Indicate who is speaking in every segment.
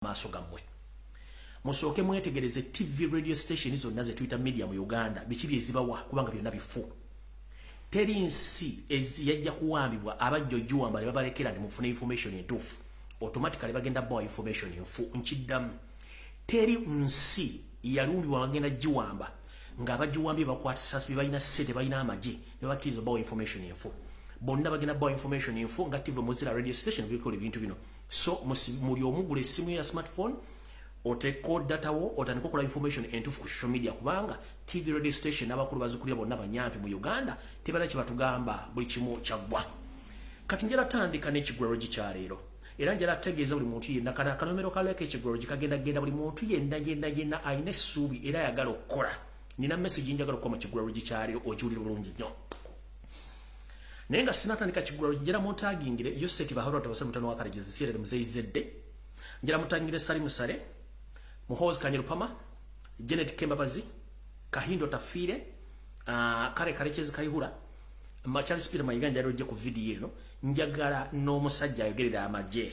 Speaker 1: Maaso gammwe, musooke mwetegereze TV, radio station zonna zetuyita media mu Uganda, biki byezibawa? Kubanga byonna bifu. Teri nsi yajja kuwambibwa, abajja ogiwamba ne babalekera nti mufune information entuufu, automatically bagenda bawa information enfu. Nkiddamu, teri nsi yalumbibwa bagenda giwamba ng'abagiwambye bakwatisa balina ssente, balina amagye, ne bakkiriza bawa information enfu. Bonna bagenda bawa information enfu nga TV muzira, radio station bikola ebintu bino. So muli omugula essimu ya smartphone, oteeko data wo, otandika okola information entuufu ku social media, kubanga TV, radio station n'abakulu bazikulira bonna banyampi mu Uganda, tebalina kye batugamba, buli kimu kyaggwa. Kati njala tandika n'ekigwalogi kyaleero, era njala tegeeza buli muntu yenna kana akanomero kaleko ekigwalogi kagenda genda. Buli muntu yenna yenna yenna alina essuubi era ayagala okukola, nina message njagala okukola mu kigwalogi kyaleero, okiwulira bulungi nnyo. Naye nga sinatandika kigwalogi, njala muntagingire Yoseti Baharwa Tabasa, mutano wa Karegezi Sirere Muzeyizedde. Njala mutangire Salimu Sale, Muhoozi Kanyerupama, Janet Kembabazi, Kahindo Tafire, Kale Karekezi Kayihura, Charles Peter Mayiga. Njagala ojje ku vidiyo eno. Njagala n'omusajja ayogerera amagye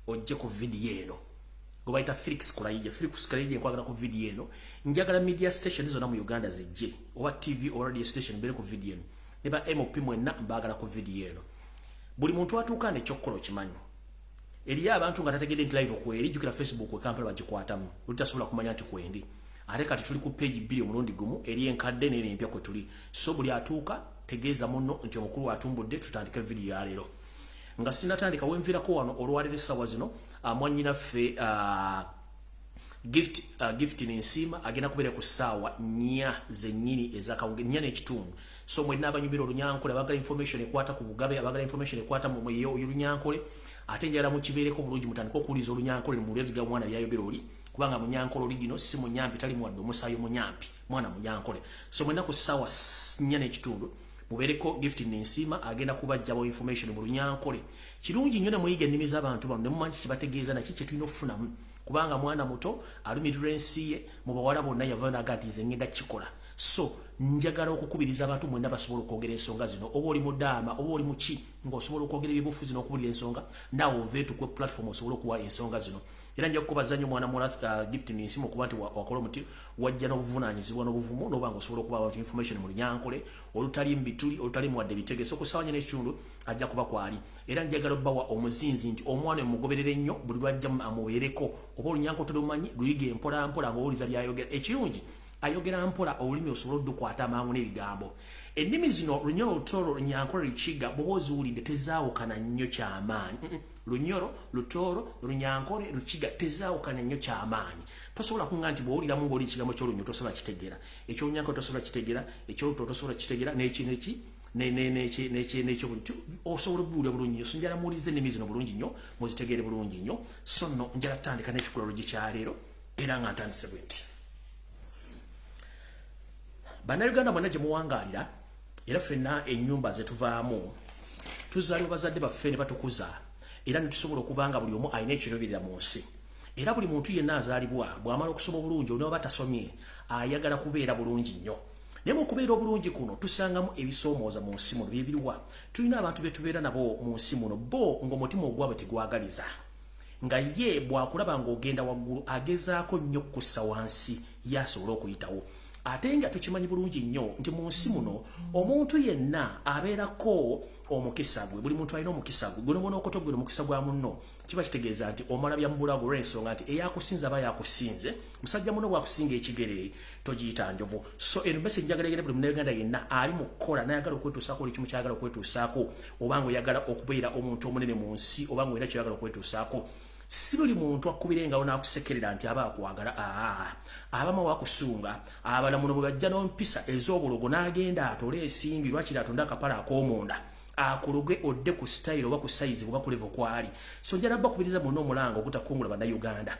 Speaker 1: ojje ku vidiyo eno gwe bayita Felix Kulayija. Felix Kulayija, nkwagala ku vidiyo eno. Njagala media station zonna mu Uganda zijje, oba TV oba radio station, mbere ku vidiyo eno, ne ba MP mwenna mbaagala ku vidiyo eno. Buli muntu atuuka nekyokukola okimanyi, eriyo abantu nga tategedde nti live kweri. Jjukira Facebook e Kampala bagikwatamu, luli tasobola kumanya nti kwendi. Ate kati tuli ku page bbiri omulundi gumu, eri enkadde nene empya kwe tuli. So buli atuuka tegeeza munno nti omukulu atumbudde, tutandike vidiyo ya leero. Nga sinatandika, wenviirako wano olwaleero essaawa zino, mwannyinaffe Gift Nensiima agenda kubeera ku ssaawa 4 zennyini ezakawunge, 4:30. So mwenna abanyumira olunyankole, abagala information ekwata ku bugabe, abagala information ekwata mu olunyankole, ate njagala mukibeereko bulungi, mutandike okuwuliza olunyankole muwulire mwana byayogera oli, kubanga munyankole oli gino si munyampi, tali muwadde omusaayi omunyampi, mwana munyankole. So mwenna ku ssaawa 4:30 mubeereko. Gift Nensiima agenda kubajjabo information mu lunyankole. Kirungi nnyo ne muyiga ennimi z'abantu bano ne mumanyi kibategeeza naki kye tulina okufunamu, kubanga mwana muto alumirirwa ensi ye. Mu bawala bonna yavayo naga nti nze ngenda kikola. So njagala okukubiriza abantu mwenna basobola okwogera ensonga zino, oba oli mudaama oba oli muki, ng'osobola okwogera ebyobufuzi n'okubulira ensonga, naawe ove tukwe platform osobola okuwa ensonga zino. Era nja kukubaza nnyo mwana muwala Gift Ninsimu okuba nti wakola omuti, wajja n'obuvunaanyizibwa n'obuvumu n'oba nga osobola okuba abantu information mu lunyankole olutali mu bituli, olutali muwadde bitegeso. Ku ssaawa 4:30 ajja kuba kwali. Era njagala obbawa omuzinzi nti omwana emugoberere nnyo, buli lwajja amubeereko. Oba olunyankole tolumanyi, luyige mpola mpola ng'owuliza byayogera. Ekirungi ayogera mpola, olulimi osobola oddukwata amangu n'ebigambo. Ennimi zino, Lunyoro, Lutooro, Lunyankole, Lukiga, bw'oba oziwulidde tezaawukana nnyo kyamaanyi. Lunyoro, Lutooro, Lunyankole, Lukiga tezaawukana nnyo kyamaanyi. Tosobola kunga nti bw'owuliramu ng'oli ekigambo ky'olunyo tosobola kitegeera, ekyolunyankole tosobola kitegeera, ekyolutooro tosobola kitegeera, neki neki nekyo osobola obuwulira bulungi nnyo. So njala muwulize ennimi zino bulungi nnyo, muzitegeere bulungi nnyo. So nno njala tutandika n'ekikulologi kyaleero, era nga ntandise bwe nti: Bannayuganda mwenna gye muwangaalira, era ffenna ennyumba zetuvaamu tuzaalibwa bazadde baffe ne batukuza, era ne tusobola okuba nga buli omu alina ekirobirira mu nsi. Era buli muntu yenna azaalibwa bw'amala okusoma obulungi, olina tasomye, ayagala kubeera bulungi nnyo. Naye mu kubeera obulungi kuno tusangamu ebisoomooza mu nsi muno. Byebiriwa? Tulina abantu be tubeera nabo mu nsi muno, bo ng'omutima ogwabwe tegwagaliza, nga ye bw'akulaba ng'ogenda waggulu agezaako nnyo kussa wansi ye asobole okuyitawo. Ate nga tukimanyi bulungi nnyo nti mu nsi muno omuntu yenna abeerako omukisa gwe. Buli muntu alina omukisa gwe. Guno bonookotoggera omukisa gwa munno, kiba kitegeeza nti omala bya mubulago, olw'ensonga nti eyakusinze aba yakusinze. Musajja muno bwakusinga ekigere togiyita njovu. So eno message njagala egere buli munnayuganda yenna ali mu kukola n'ayagala okwetuusaako buli kimu kyayagala okwetuusaako, oba nga oyagala okubeera omuntu omunene mu nsi, oba nga olina kyoyagala okwetuusaako. Si buli muntu akubira engalo n'akusekerera nti aba akwagala. Aa, abamu wakusunga abala muno bwe bajja n'ompisa ez'obulogo, n'agenda atole ensimbi, lwakiri atonde akapala ak'omunda akuluge odde ku style oba ku size oba ku level kwali. So njala bakubiriza muno omulanga ogutakungula bannayuganda.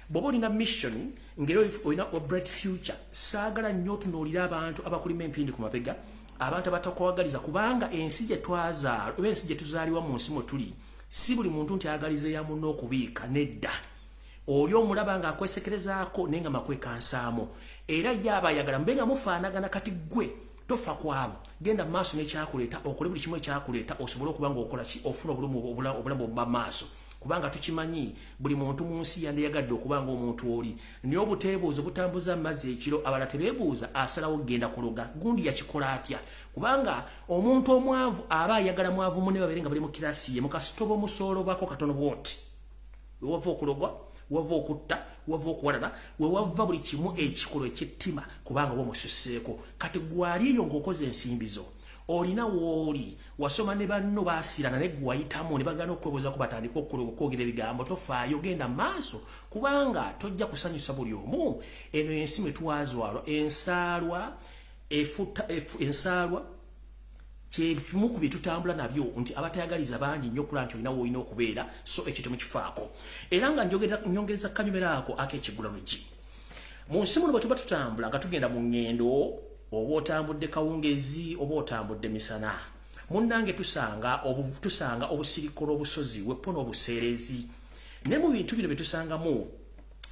Speaker 1: Bw'oba olina mission ngeri olina a bright future, saagala nnyo otunuulira abantu abakulima empindi ku mabega, abantu abatakwagaliza, kubanga ensi gye twazaala oba ensi gye tuzaalibwa mu nsi mwe tuli, si buli muntu nti ayagaliza ya munno okubiika. Nedda, oli omulaba ng'akwesekerezaako naye nga makwekansaamu, era ye aba ayagala mbe nga mufaanagana. Kati ggwe tofa kwabo, genda mu maaso n'ekyakuleeta, okole buli kimu ekyakuleeta, osobole okuba ng'okola ki, ofuna obulamu obba maaso. Kubanga tukimanyi buli muntu mu nsi yandiyagadde okuba ng'omuntu oli, naye obuteebuuza obutambuza amazzi ekiro, abalala tebeebuuza, asalawo kugenda kuloga. Gundi yakikola atya? Kubanga omuntu omwavu aba ayagala mwavu munne babeere nga bali mu kirasi ye. Mukasitoba omusoolobako katono bwoti, wewava okulogwa, wava okutta, wava okuwalana, wewava buli kimu ekikolwa ekyettima, kubanga oba omususseeko. Kati gwali eyo ng'okoze ensimbi zo, olina wooli wasoma ne banno baasirana, ne gwe wayitamu ne bagaana okwebuuzaako, batandika okwogera ebigambo. Tofaayo, genda maaso, kubanga tojja kusanyusa buli omu. Eno ensi mwe twazwalwa, ensaalwa efuta ensaalwa kyekimu ku bye tutambula nabyo, nti abatayagaliza bangi nnyo okulaba nti olina woolina okubeera. So ekyo temukifaako. Era nga nyongereza kanyumero ako ak'ekigula luggi, mu nsi muno bwe tuba tutambula nga tugenda mu ŋŋendo, oba otambudde kawungezi oba otambudde misana, munnange, tusanga obusiriko lw'obusozi weppo n'obuseerezi. Ne mu bintu bino bye tusangamu,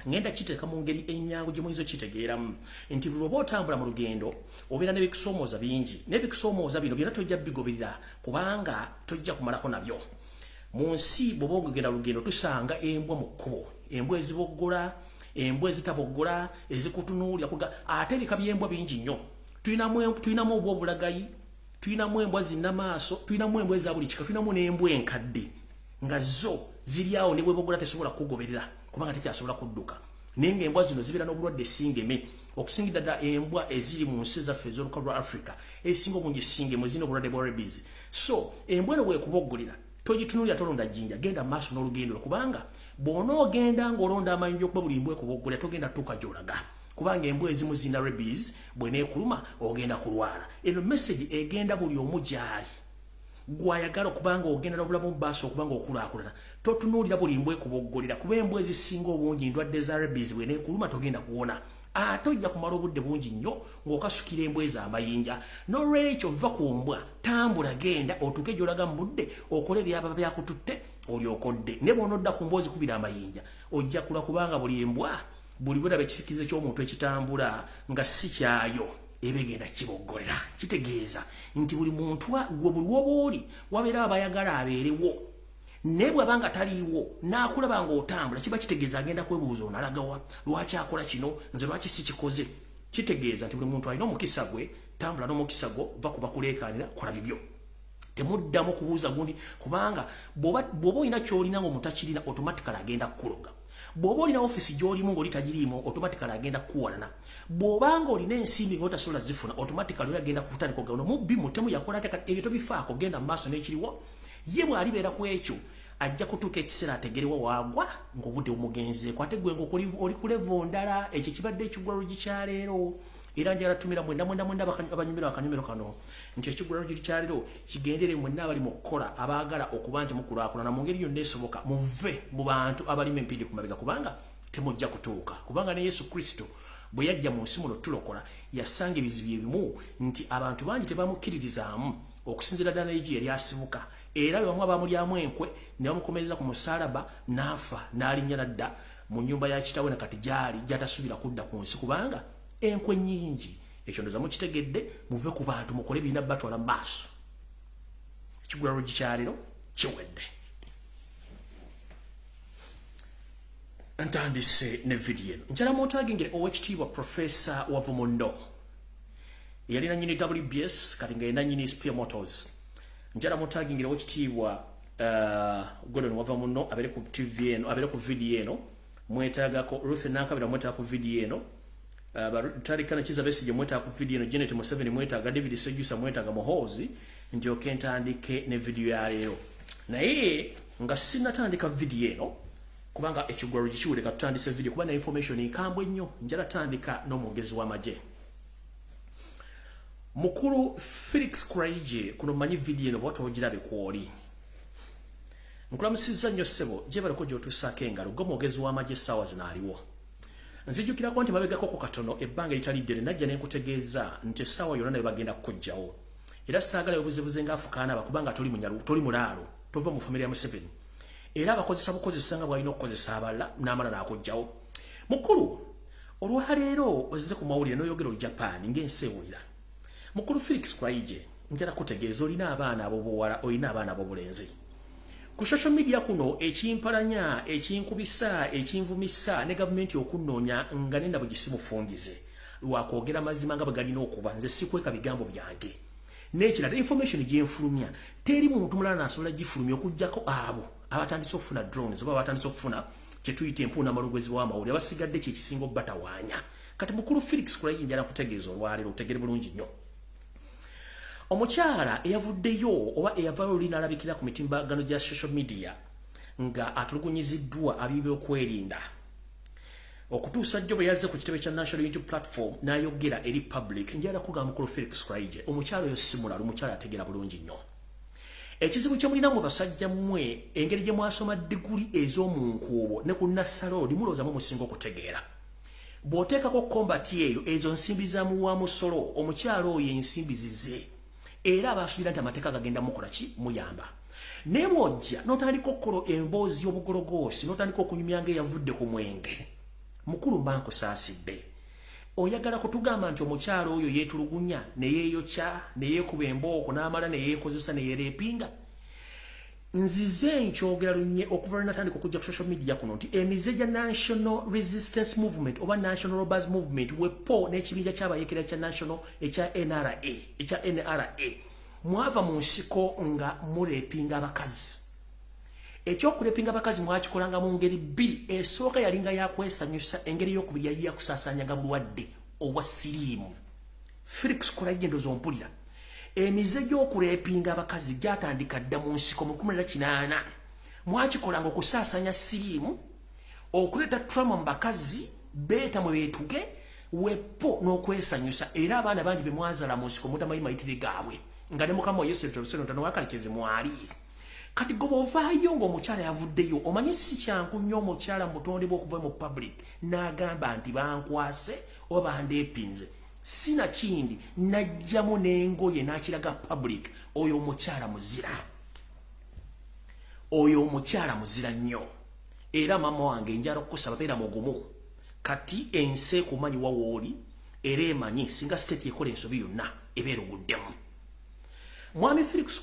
Speaker 1: ngenda kiteeka mu ngeri ennyangu gye muyinza okitegeeramu, nti buli oba otambula mu lugendo obeera n'ebikusoomooza bingi, n'ebikusoomooza bino byonna tojja bigoberera, kubanga tojja kumalako nabyo. Mu nsi bw'oba ogenda lugendo, tusanga embwa mu kkubo, embwa eziboggola, embwa ezitaboggola, ezikutunuulira kuga. Ate ebika by'embwa bingi nnyo. Tulinamu obwa obulagayi, tulinamu embwa zinnamaaso, tulinamu embwa eza buli kika, tulinamu n'embwa enkadde nga zo ziri awo ne bwebogola tesobola kugoberera kubanga tekyasobola kudduka. Naye ng'embwa zino zibeera n'obulwadde singeme. Okusingira ddala embwa eziri mu nsi zaffe ez'olukalu lwa Africa, ezisinga obungi singemu, zirina obulwadde bwa rabies. So embwa eno bwekuboggolera, togitunulira, tolonda jjinja, genda maaso n'olugendo lwo, kubanga bw'onoogenda ng'olonda amayinja okuba buli mbwa ekuboggolera, togenda tuuka gy'olaga, kubanga embwa ezimu zirina rabies, bw'eneekuluma ogenda kulwala. Eno message egenda buli omu gy'ali gwayagala okubanga ogenda n'obulamu baaso okubanga okulaakulana. Totunuulira buli mbwa ekuboggolera, kuba embwa ezisinga obungi ndwadde za rabies, bw'eneekuluma togenda kuwona, ate ojja kumala obudde bungi nnyo ng'okasukira embwa ezo amayinja. N'olwekyo vva ku mbwa, tambula, genda otuuke gy'olaga mu budde, okole ebyaba byakututte, olyokodde. Ne bw'onodda ku mbwa ozikubira amayinja, ojja kulwa, kubanga buli embwa buli bweraba ekisikize ky'omuntu ekitambula nga si kyayo, eba egenda kiboggolera. Kitegeeza nti buli muntu gwe buli woba oli wabeera abayagala abeerewo, naye bw'aba nga taliiwo n'akulaba ng'otambula, kiba kitegeeza agenda kwebuuza, onalagawa? Lwaki akola kino? Nze lwaki si kikoze? Kitegeeza nti buli muntu alina omukisa gwe. Tambula n'omukisa gwo, va kuba kuleekaanira, kola bibyo. Temuddamu kubuuza gundi, kubanga bw'oba olina ky'olina ng'omuntu akirina, automatically agenda kukuloga. Bw'oba olina ofisi gy'olimu ng'oli tagiriimu, automatically agenda kukuwalana. Bw'oba ng'olina ensimbi ng'otasobola zifuna, automatically oli agenda kutandika ogenda mubbi, mutemu, yakola ate. Ebyo tobifaako, genda mu maaso n'ekiriwo. Ye bw'alibeera ku ekyo, ajja kutuuka ekiseera ategerewa waagwa ng'obudde bumugenzeeko, ate gwe ng'oli ku level ndala. Ekyo kibadde ekigula luggi kyaleero. Era njagala tumira mwenda mwenda mwenda abanyumira akanyumiro kano nti ekigula luggi kyaleero kigendere mwenna abali mu kukola, abaagala okuba nti mukulaakulana mu ngeri yonna esoboka. Muve mu bantu abalima empindi ku mabega, kubanga temujja kutuuka, kubanga ne Yesu Kristo bwe yajja mu nsi muno tulokola, yasanga ebizibu ebimu nti abantu bangi tebamukkiririzaamu okusinziira ddala naye gye yali asibuka. Era bwe bamu abamulyamu enkwe ne bamukomereza ku musaalaba, n'afa, n'alinnya nadda mu nnyumba ya kitawe, nakati gyali gy'atasuubira kudda ku nsi, kubanga enkwe nnyingi. Ekyo ndoza mukitegedde. Muve ku bantu, mukole birina batwala mu maaso. Ekigula luggi kyaleero kiwedde. Ntandise ne vidiyo eno. Nkyala mwotagingire owekitiibwa Profesa Wavumuno, eyali nanyini WBS, kati nga yenanyini Spear Motors. Njala mutagingire owekitiibwa Gordon Wavamuno abeere ku TV eno, abeere ku vidiyo eno. Mwetaagako Ruth Nankabira, mwetaaga ku vidiyo eno. Tarikana Kiza Besigye, mwetaaga ku vidiyo eno. Janet Museveni mwetaaga, David Sejusa mwetaaga, Muhoozi, ndyoke ntandike ne vidiyo ya leero. Naye nga sinnatandika vidiyo eno, kubanga ekigwalo kikiwuleka, tutandise vidiyo kuba na information nkambwe nnyo. Njala tandika n'omwogezi w'amagye mukulu Felix Kulayigye. Kuno mmanyi vidiyo eno bw'oba toogirabe kwoli. Nkulamusizza nnyo ssebo, gyebaleko gy'otuusaako engalo gwe mwogezi w'amagye essaawa zino aliwo. Nzijukirako nti mabegako ku katono, ebbanga eritali ddene, najja ne nkutegeeza nti essaawa yonna naye bagenda kukuggyawo, era saagala obuzibuze ng'afukaana, kubanga toli munyalu, toli mulaalo, tova mu famire ya Museveni, era abakozesa bukozesa nga bw'alina okukozesa abalala n'amala n'akuggyawo. Mukulu, olwaleero ozze ku mawulire n'oyogera Olujapaani ng'ensi ewulira. Mukulu Felix Kulayigye, njala kutegeeza olina abaana ab'obuwala, olina abaana ab'obulenzi. Ku social media kuno ekimpalanya, ekinkubisa, ekinvumisa ne gavumenti okunnoonya nga nenda bwe gisimufungize lwakwogera mazima nga bwe galina okuba. Nze sikweka bigambo byange. N'ekirala, information gyenfulumya teri muntu mulala nasobola gifulumya okuggyako abo abatandise okufuna drones oba abatandise okufuna kyetuyita empuuna amalugwezi w'amawulire. Abasigadde kyekisinga obbatawaanya. Kati mukulu Felix Kulayigye, njala kutegeeza olwaleero otegere bulungi nnyo. Omukyala eyavuddeyo oba eyavaayo luli n'alabikira ku mitimbagano gya social media nga atulugunyiziddwa ab'ebyokwerinda okutuusa jjo bwe yazze ku kitebe kya National Unity Platform n'ayogera eri public, njala kugamba mukulu Felix Kulayigye, omukyala oyo si mulalu, omukyala ategeera bulungi nnyo. Ekizibu kye mulina mu basajja mmwe, engeri gye mwasoma diguli ez'omu nkuubo ne ku Nasaloodi, mulowooza mu musinga okutegeera. Bw'oteekako combat eyo, ezo nsimbi za muwa musolo. Omukyala oyo ensimbi zize era abasuubira nti amateeka gagenda mukola ki muyamba. Naye bw'ojja n'otandika okukola emboozi y'obugologoosi, n'otandika okunyumya nga eyavudde ku mwenge, mukulu mba nkusaasidde. Oyagala kutugamba nti omukyala oyo yeetulugunya ne yeeyokya ne yeekuba embooko n'amala ne yeekozesa ne yeereepinga? Nzize nkyogera lunye okuva lwe natandika okujja ku social media kuno nti emize gya National Resistance Movement oba National Robbers Movement, wepo n'ekibinja ky'abayekera kya national ekya NRA, ekya NRA, mwava mu nsiko nga mureepinga abakazi. Ekyokureepinga abakazi mwakikolanga mu ngeri bbiri. Esooka yalinga yakwesanyusa, engeri eyokubiri yali yakusaasaanyanga bulwadde obwa siriimu. Felix Kulayigye, ndoza ompulira. Emize gy'okureepinga abakazi gyatandika dda mu nsiko mu 18. Mwakikolanga okusaasanya siriimu, okuleeta trauma mu bakazi beeta mwe beetuge wepo n'okwesanyusa. Era abaana bangi be mwazaala mu nsiko mutamanyi mayitire gaabwe, nga ne mukama wa Yesu nowakalikezi mwali. Kati gwe bw'ovaayo ng'omukyala yavuddeyo, omanye si kyangu nnyo omukyala mu butonde bw'okuva mu public n'agamba nti bankwase oba bandeepinze, sinakindi najjamu n'engoye n'akiraga public. Oyo omukyala muzira, oyo omukyala muzira nnyo. Era mama wange, njala okukusaba, beera mugumu. Kati ensi ekumanyi wa wooli era emanyi singa state ekola ensobi yonna ebeera oguddemu. Mwami Felix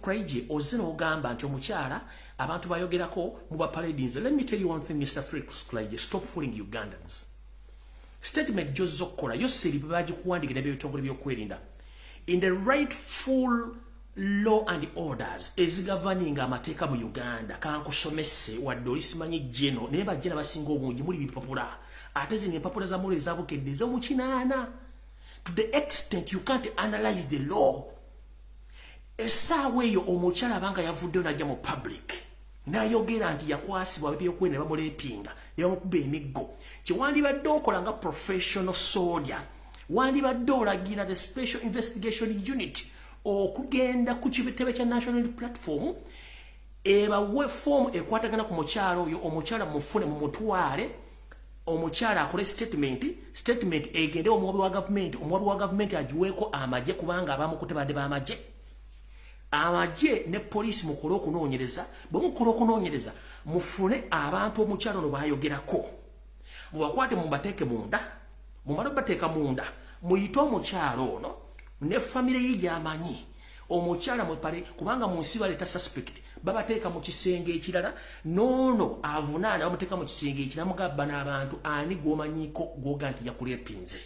Speaker 1: Kulayigye, ozze n'ogamba nti omukyala abantu bayogerako mu bapaladins. Let me tell you one thing, Mr Felix Kulayigye, stop fooling Ugandans. Statement gy'ozza okukola yo seri bagikuwandikira byebitongole by'okwerinda in the rightful law and orders ezigoverninga amateeka mu Uganda. Kankusomese, wadde oli simanyi jeno, naye bajjena basinga obungi muli bipapula, ate zino empapula za mulu ezabukedde ez'omukinaana, to the extent you can't analyze the law. Essaawa eyo omukyala abanga yavuddeyo najja mu public n'ayogera nti yakwasibwa ebyokwerinda ne bamuleepinga ne bamukuba emiggo, kyewandibadde okola nga professional soldier, wandibadde olagira the Special Investigation Unit okugenda ku kitebe kya National Platform ebawe foomu ekwatagana ku mukyala oyo. Omukyala mufune, mumutwale, omukyala akole statement. Statement egende omuwabi wa gavumenti, omuwabi wa gavumenti agiweeko amagye, kubanga abamukute badde b'amagye. Amagye ne poliisi mukole okunoonyereza. Bwe mukola okunoonyereza, mufune abantu omukyala ono bayogerako, mubakwate, mubateeke munda. Mumale bateeka munda, muyite omukyala ono ne famire ye gy'amanyi omukyala mwepale, kubanga mu nsi baleeta suspect babateeka mu kisenge ekirala, noono avunaana bamuteeka mu kisenge ekirala. Mugabba n'abantu, ani gw'omanyiiko gwoga nti yakuleepinze?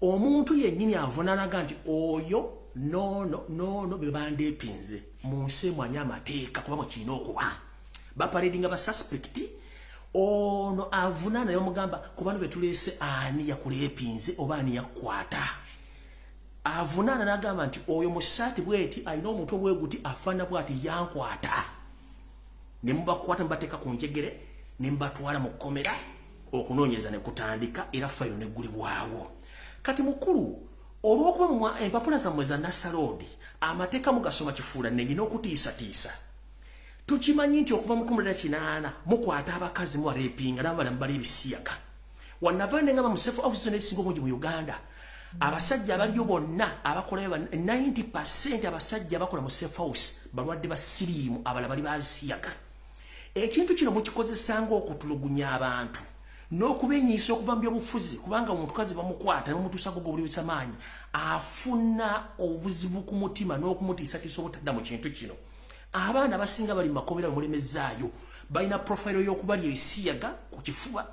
Speaker 1: Omuntu yennyini avunaanaga nti oyo noono noono be bandeepinze. Mu nsi emwanyi amateeka kuba mukirina okuba baparadinga ba suspect. Ono avunaana bamugamba, ku bano betuleese ani yakuleepinze oba ani yakukwata? Avunaana n'agamba nti oyo mu saati bweti, alina omutwe bwe guti, afaana bwati, yankwata. Ne mubakwata, mubateeka ku njegere ne mubatwala mu kkomera, okunoonyeza ne kutandika era fayiro neggulibwawo. Kati mukulu, olw'okuba mumwa empapula zammwe za nasaloodi amateeka mugasoma kifuula nenge n'okutiisatiisa, tukimanyi nti okuva mu 18 mukwata abakazi, mubareepinga n'ababala mubala ebisiyaga. Wanava nengamba mu safe house zonna ezisinga obungi mu Uganda, abasajja abaliyo bonna abakolayo, 90% abasajja abakola mu safe house balwadde ba siriimu, abala bali babisiyaga. Ekintu kino mukikozesanga okutulugunya abantu n'okubenyiisa okuva mu byobufuzi, kubanga omuntukazi bamukwata nebamutuusako gobuli maanyi, afuna obuzibu ku mutima n'okumutiisatiisa obutadda mu kintu kino. Abaana abasinga bali mu makomera mulemezaayo balina profile y'okubalya ebisiyaga ku kifuba,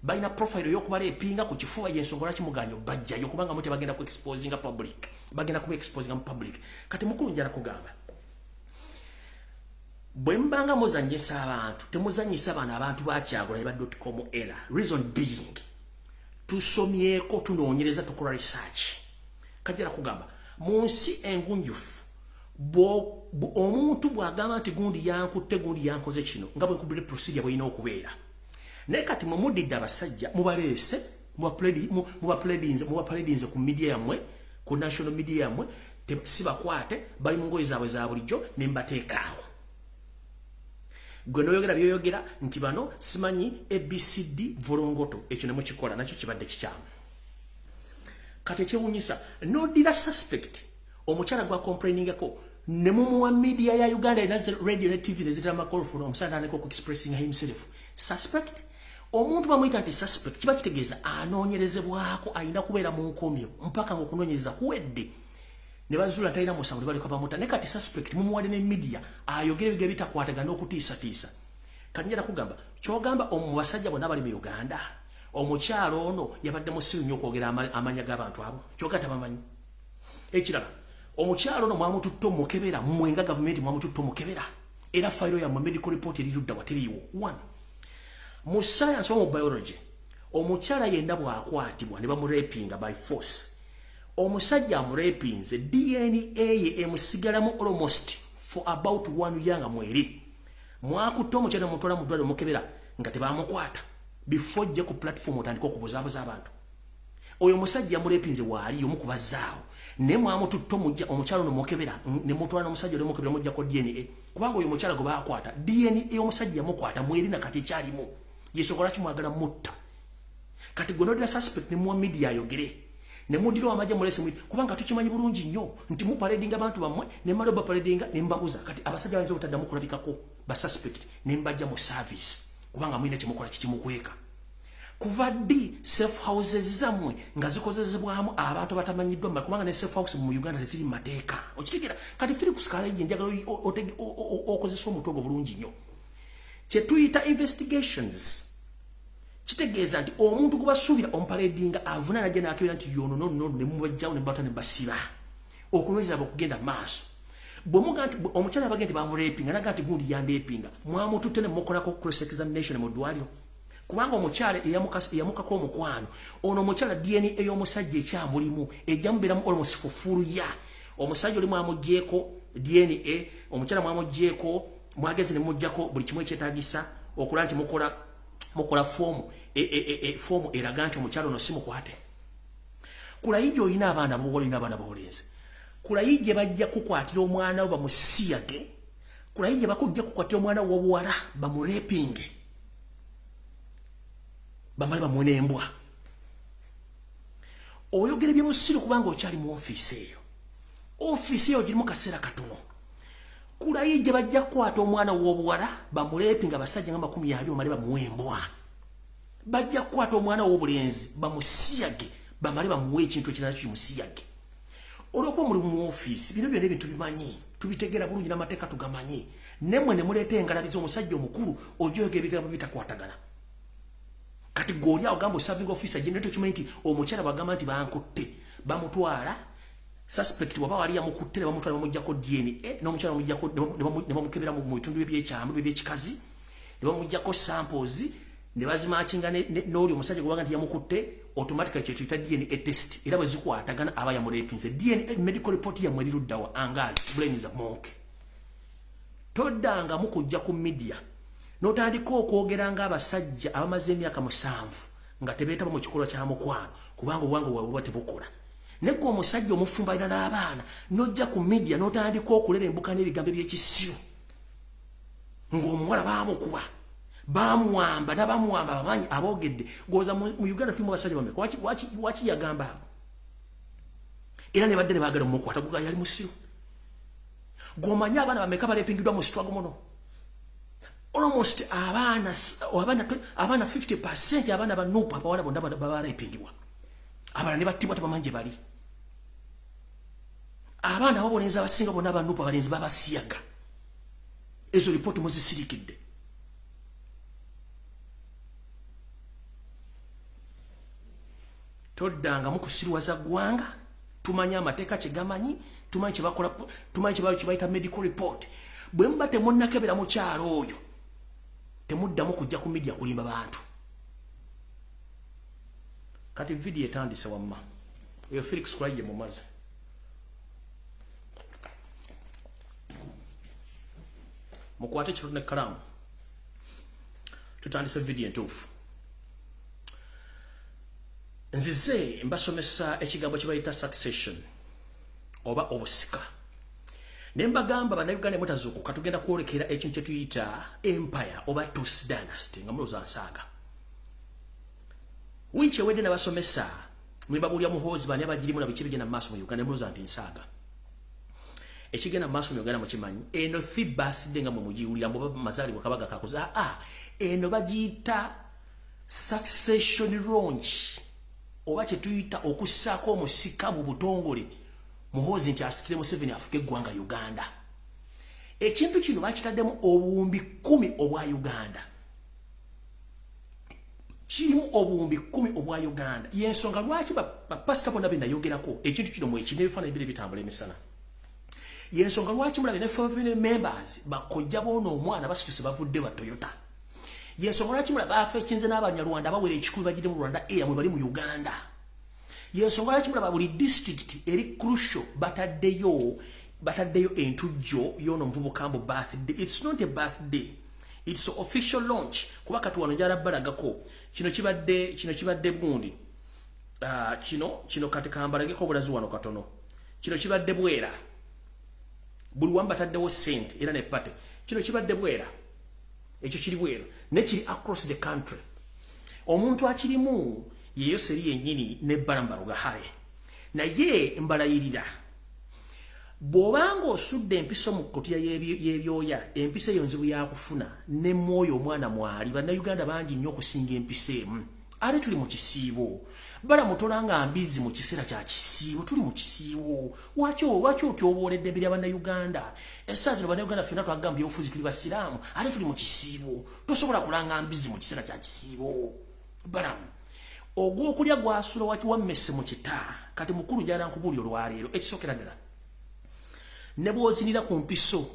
Speaker 1: balina profile y'okubalepinga ku kifuba. Yensonga lwaki muganya bajjayo, kubanga mute bagenda ku exposinga public, bagenda kuba exposinga mu public. Kati mukulu, njala kugamba, bwe mbanga muzanyisa abantu, temuzanyisa bano abantu bakyagula ba .com era. Reason being, tusomyeko, tunoonyereza, tukola research. Kajjala kugamba, mu nsi engunjufu, omuntu bw'agamba nti gundi yankutte, gundi yankoze kino, nga bwe nkubire procedure bw'erina okubeera. Naye kati mwe mudidde abasajja, mubaleese, mubaparadinze ku media yammwe, ku national media yammwe. Si bakwate, bali mu ngoye zaabwe za bulijjo, ne mbateekaawo. Gwe noyogera byoyogera nti bano simanyi ABCD volongoto, ekyo ne mukikola, nakyo kibadde kikyamu. Kati ekyewunyisa, nodira suspect omukyala gwa complainingako, ne mumuwa media ya Uganda ena radio ne TV nezitera makolofoni, omusajja atandika oku expressing himself. Suspect, omuntu bamuyita nti suspect, kiba kitegeeza anoonyerezebwako, alina kubeera mu nkomyo mpaka ngaokunoonyereza kuwedde ne bazuula talina musango, ne baleka bamuta. Ne kati suspect mumuwadde ne media ayogera ebiga bitakwatagana n'okutiisatiisa. Kati njala kugamba, kyogamba omu basajja bonna bali mu Uganda, omukyalo ono yabadde musiru nnyo okwogera amanya g'abantu abo, kyoga tabamanyi. Ekirala, omukyalo ono mwamututte omukebera, mmwe nga gavumenti mwamututte omukebera, era fayiro yammwe, medical report erirudda wateriiwo? One, mu science oba mu biology, omukyala yenna bw'akwatibwa ne bamurepinga by force, omusajja amurepinze, DNA ye emusigalamu almost for about one year nga mweri. Mwakutte omukyala, mutwala mu ddwaliro, mukebera nga tebamukwata before jje ku platform otandika okubuzaabuza abantu. Oyo omusajja yamurepinze waali omu kubazaawo, naye mwamututte omujja omukyala ono mukebera, ne mutwala n'omusajja oli mukebera, mujjako DNA, kubanga oyo omukyala gwe baakwata, DNA omusajja yamukwata mweri na kati ekyalimu. Yensonga lwaki mwagala mutta. Kati gwe nodira suspect ne muwa media ayogere, ne muddira amagye mulese, kubanga tukimanyi bulungi nnyo nti muparadinga abantu bammwe, ne mmala obaparadinga ne mbabuza. Kati abasajja bayinza obutaddamu kulabikako ba suspect, ne mbajja mu service, kubanga mulina kyemukola kikimukweka. Kuva ddi safe houses zammwe nga zikozesebwamu abantu abatamanyiddwa? Kubanga ne safe house mu Uganda teziri mu mateeka, okitegeera? Kati Felix Kaleji, njagala okozesa omutwe ogwo bulungi nnyo. Kyetuyita investigations kitegeeza nti omuntu gwe basuubira omupaledinga avunaana najja nakebera nti yono nono, ne mubajjawo ne bata ne basiba, okunoonyereza okugenda maaso. Bwemuga nti omukyala bagenda nti bamurepinga, naga nti gundi yandepinga, mwamututte ne mukolako cross examination mu ddwaliro? Kubanga omukyala eyamukako omukwano ono omukyala, DNA ey'omusajja ekyamulimu, ejja mubeeramu almost for full year. Omusajja oli mwamugyeko DNA, omukyala mwamugyeko, mwageze ne mujjako buli kimu ekyetaagisa okulaba nti mukola foomu foomu eraga nti omukyala ono si mukwate. Kulayijja olina abaana bobuwala, olina abaana bobulenzi. Kulayijje bajja kukwatira omwana wo bamusiyage, kulayijje bakujja kukwatira omwana wobuwala bamurepinge, bamale bamuwe n'embwa. Oyogera ebyebusiru kubanga okyali mu ofiisi eyo. Ofiisi eyo girimu kaseera katono. Kulayijje bajja kukwata omwana w'obuwala bamulepinga abasajja nga 20, bamale bamuwe embwa. Bajja kukwata omwana w'obulenzi bamusiyage, bamale bamuwe ekintu ekirala kimusiyage. Olwokuba muli mu ofiisi, bino byonna ebintu bimanyi, tubitegeera bulungi, n'amateeka tugamanyi. Nemmwe ne muleeta engalabiza omusajja omukulu ojoyoga ebigambo bitakwatagana. Kati gwe oli awo gamba serving officer gye, tokimanyi nti omukyala bwagamba nti bankutte, bamutwala, suspect waba wali yamukutte, ne bamutwala bamuggyako DNA, n'omukyala bamuggyako, ne bamukebera mu bitundu byebyekyamu byebyekikazi, ne bamugjako samples, ne bazimakinga n'oli omusajja gwebaga nti yamukutte. Automatically kyetuyita DNA test, era bwe zikwatagana aba yamurepinze. DNA medical report yammwe eriruddawa? Angazi brains monke, toddangamu kujja ku media n'otandika okwogera ng'abasajja abamaze emyaka 7 nga tebeetaba mu kikolwa kya mukwano, kubanga obwange bwabwe buba tebukola. Naye gwe omusajja omufumbo alina n'abaana, n'ojja ku media n'otandika okulera embuka n'ebigambo ebyekisiru ng'omuwala baamukuba, bamuwamba, nabamuwamba abamanyi aboogedde. Goza mu Uganda tulimu abasajja bameka? Waki yagamba abo era ne badde ne baagala omukwata guga yali musiru? Gwomanyi abaana bameka balepingiddwa mu struggle muno? Almost abaana 50% abaana ba NUP abawala bonna babarepingibwa, abalala ne battibwa, tebamanyi gye bali. Abaana abobulenzi abasinga bonna aba NUP abalenzi babasiyaga. Ezo ripooti muzisirikidde. Toddangamu kusirwaza ggwanga. Tumanyi amateeka kye gamanyi, tumanyi kye bakola, tumanyi kye bayita medical report. Bwe muba temunnakebera mukyalo oyo, temuddamu kujja ku media kulimba bantu. Kati vidiyo etandise wamma. Oyo Felix Kulayigye mumaze. Mukwate ekitabo n'ekkalaamu, tutandise vidiyo entuufu. Nzize mbasomesa ekigambo kye bayita succession oba obusika, ne mbagamba Bannayuganda mutazuukuka, tugenda kwolekera ekintu kye tuyita empire oba Tutsi dynasty. Nga mulowooza nsaaga. Wiiki ewedde nabasomesa mwe babuulya Muhoozi bani abagirimu na biki bigenda mu maaso mu Uganda, mulowooza nti nsaaga. Ekigenda mu maaso mu Uganda mukimanyi. Eno thi birthday nga mwe mugiwulira mbu mazaalibwa kabaga kakoze, aa, eno bagiyita succession launch oba kye tuyita okussaako omusika mu butongole, Muhoozi nti asikire Museveni afuke eggwanga Uganda. Ekintu kino bakitaddemu obuwumbi 10 obwa Uganda, kirimu obuwumbi 10 obwa Uganda. Yensonga lwaki bapasita bonna benayogerako ekintu kino mwekino, ebifaananyi biri bitambula emisana. Yensonga lwaki mulabe ne family members bakojja boona omwana basituse bavudde ba Toyota. Yensonga lwaki mulabe afekinze n'Abanyarwanda bawera 100 bagire mu Rwanda Air mwe bali mu Uganda. Yensonga lwaki mulaba buli district eri crucial bataddeyo entujjo y'ono omuvubuka mbu birthday. It's not a birthday, it's official launch. Kuba kati wano njala balagako kino kibadde gundi, kino kati kambalageko obulazi wano katono. Kino kibadde Bwera, buli wamu bataddewo sente era ne party. Kino kibadde Bwera, ekyo kiri bweru ne kiri across the country. Omuntu akirimu yeyo seri yennyini ne Balaam Barugahare. Naye mbalayirira, bw'obanga osudde empiso mu kutiya y'ebyoya, empiso eyo nzibu yakufuna ne mwoyo omwana mwali. Bannayuganda bangi nnyo okusinga empiso emu, ate tuli mu kisiibo. Balamutola nga mbizi mu kiseera kya kisiibo, tuli mu kisiibo. Lwaki otyoboola eddembe lya Bannayuganda? Essaawa zino Bannayuganda ffenna twagamba byobufuzi, tuli basiraamu, ate tuli mu kisiibo. Tosobola kulanga mbizi mu kiseera kya kisiibo. Balamu, ogwokulya gwasula waki wammese mu kita. Kati mukulu, njala nkubuulira olwaleero ekisookera ddala, ne bw'ozinira ku mpiso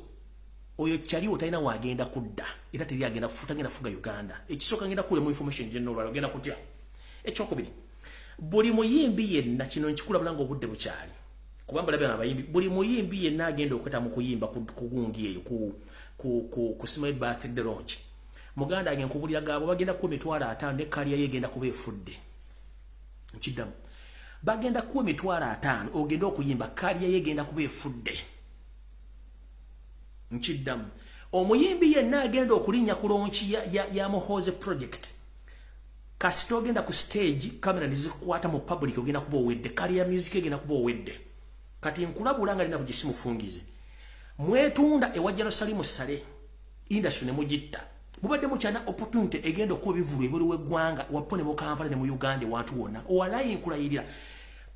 Speaker 1: oyo kyaliwo talina wagenda kudda, era teri agenda tagenda fuga Uganda. Ekisooka, ngenda kuwulemu information general olwaleero, ogenda kutya. Ekyokubiri, buli muyimbi yenna, kino nkikulabula nga obudde bukyali, kuba mbalabe abayimbi, buli muyimbi yenna agenda okweta mu kuyimba ku gundi eyo ku smile birthday launch, muganda wange nkubulira gaabo bagenda kuwa 50,000 ne career ye egenda kuba efudde. Nkiddamu, bagenda kuwa 50,000 ogenda okuyimba, career ye egenda kuba efudde. Nkiddamu, omuyimbi yenna agenda okulinnya ku launch ya Muhoozi project, kasita ogenda ku stage, kamera nezikwata mu public, ogenda kuba owedde, career music egenda kuba owedde. Kati nkulabula nga lina bugisimufungize. Mwetunda ewa Jerusalemu sale industry ne mugitta. Mubadde mukyana opportunity egenda okuba ebivulu ebweru w'eggwanga wapo ne mu Kampala ne mu Uganda ewantu wonna. Owalayi, nkulayirira,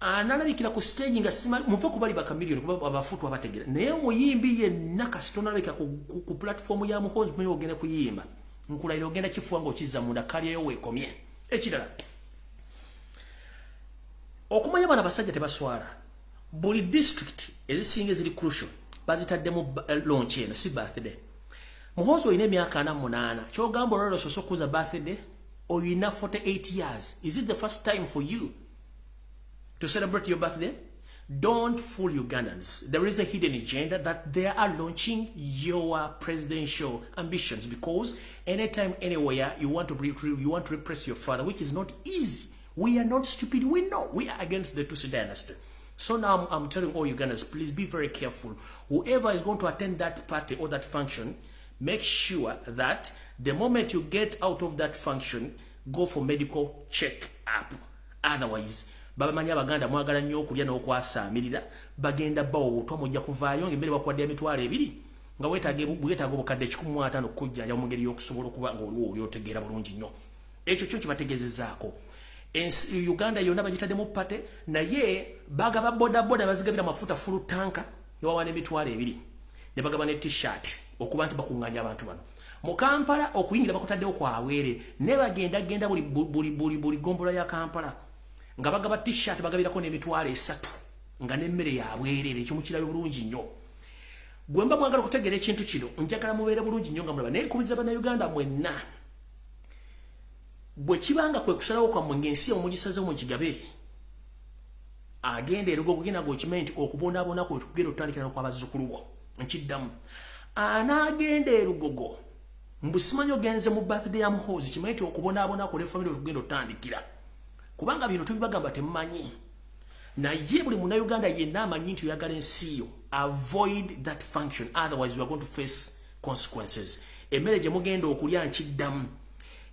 Speaker 1: analabikira ku stage nga sima muve ku bali bakamiliyoni, kuba abafutu abategera. Naye omuyimbi yenna kasita onalabika ku platform ya Muhoozi muyo ogenda kuyimba, nkulayira ogenda kifuwa ng'okizza munda, career yo weekomye. Ekirala, okumanya bano abasajja tebaswala, buli district ezisinga eziri crucial bazitaddemu launch eno, si birthday. Muhoozi, olina emyaka 48, kyogamba olwaliro osoose okukuza birthday? Olina 48 years. Is it the first time for you to celebrate your birthday? Don't fool Ugandans. There is a hidden agenda that they are launching your presidential ambitions, because anytime, anywhere you want to repress your father, which is not easy. We are not stupid. We know we are against the Tutsi dynasty. So now I'm telling all Ugandans, please be very careful. Whoever is going to attend that party or that function, make sure that the moment you get out of that function, go for medical check up. Otherwise, babamanyi Abaganda mwagala nnyo okulya n'okwasaamirira, bagenda bawo obutwa, mujja kuvaayo ng'emmere bakuwadde 20,000 nga weetaaga obukadde 150 okukujjanja mu ngeri y'okusobola okuba ng'oliwo oli otegeera bulungi nnyo. Ekyo kyo kibategeezezaako. Ensi Uganda yonna bagitaddemu party, naye bagaba bodaboda, bazigabira mafuta full tank, newawa n'20,000, ne bagaba ne T-shirt. Okuba nti bakuŋŋaanya abantu bano mu Kampala, okuyingira bakutaddewo kwaweere, ne bagenda genda buli buli buli buli gombola ya Kampala nga bagaba T-shirt, bagabirako n'300,000 nga n'emmere yabwereere. Ekyo mukirabe bulungi nnyo. Gwe mba mwagala okutegeera ekintu kino, njagala mubeere bulungi nnyo nga mulaba. Naye nkubiriza Bannayuganda mwenna, bwe kibanga kwe kusalawo kwammwe ng'ensi omugisazewo mukigabe, agenda erugo okugenda ng'okimanyi nti okubonaabona kwe kugenda otandikira n'okwabazzukulu bo. Nkiddamu, anaagenda erugogo mbu simanyi ogenze mu birthday ya Muhoozi, kimanyi nti okubonaabona kwo ne family okugenda otandikira, kubanga bino tubibagamba temumanyi. Naye buli Munnayuganda yenna amanyi nti oyagala ensi yo, avoid that function, otherwise you are going to face consequences. Emmere gye mugenda okulya, nkiddamu,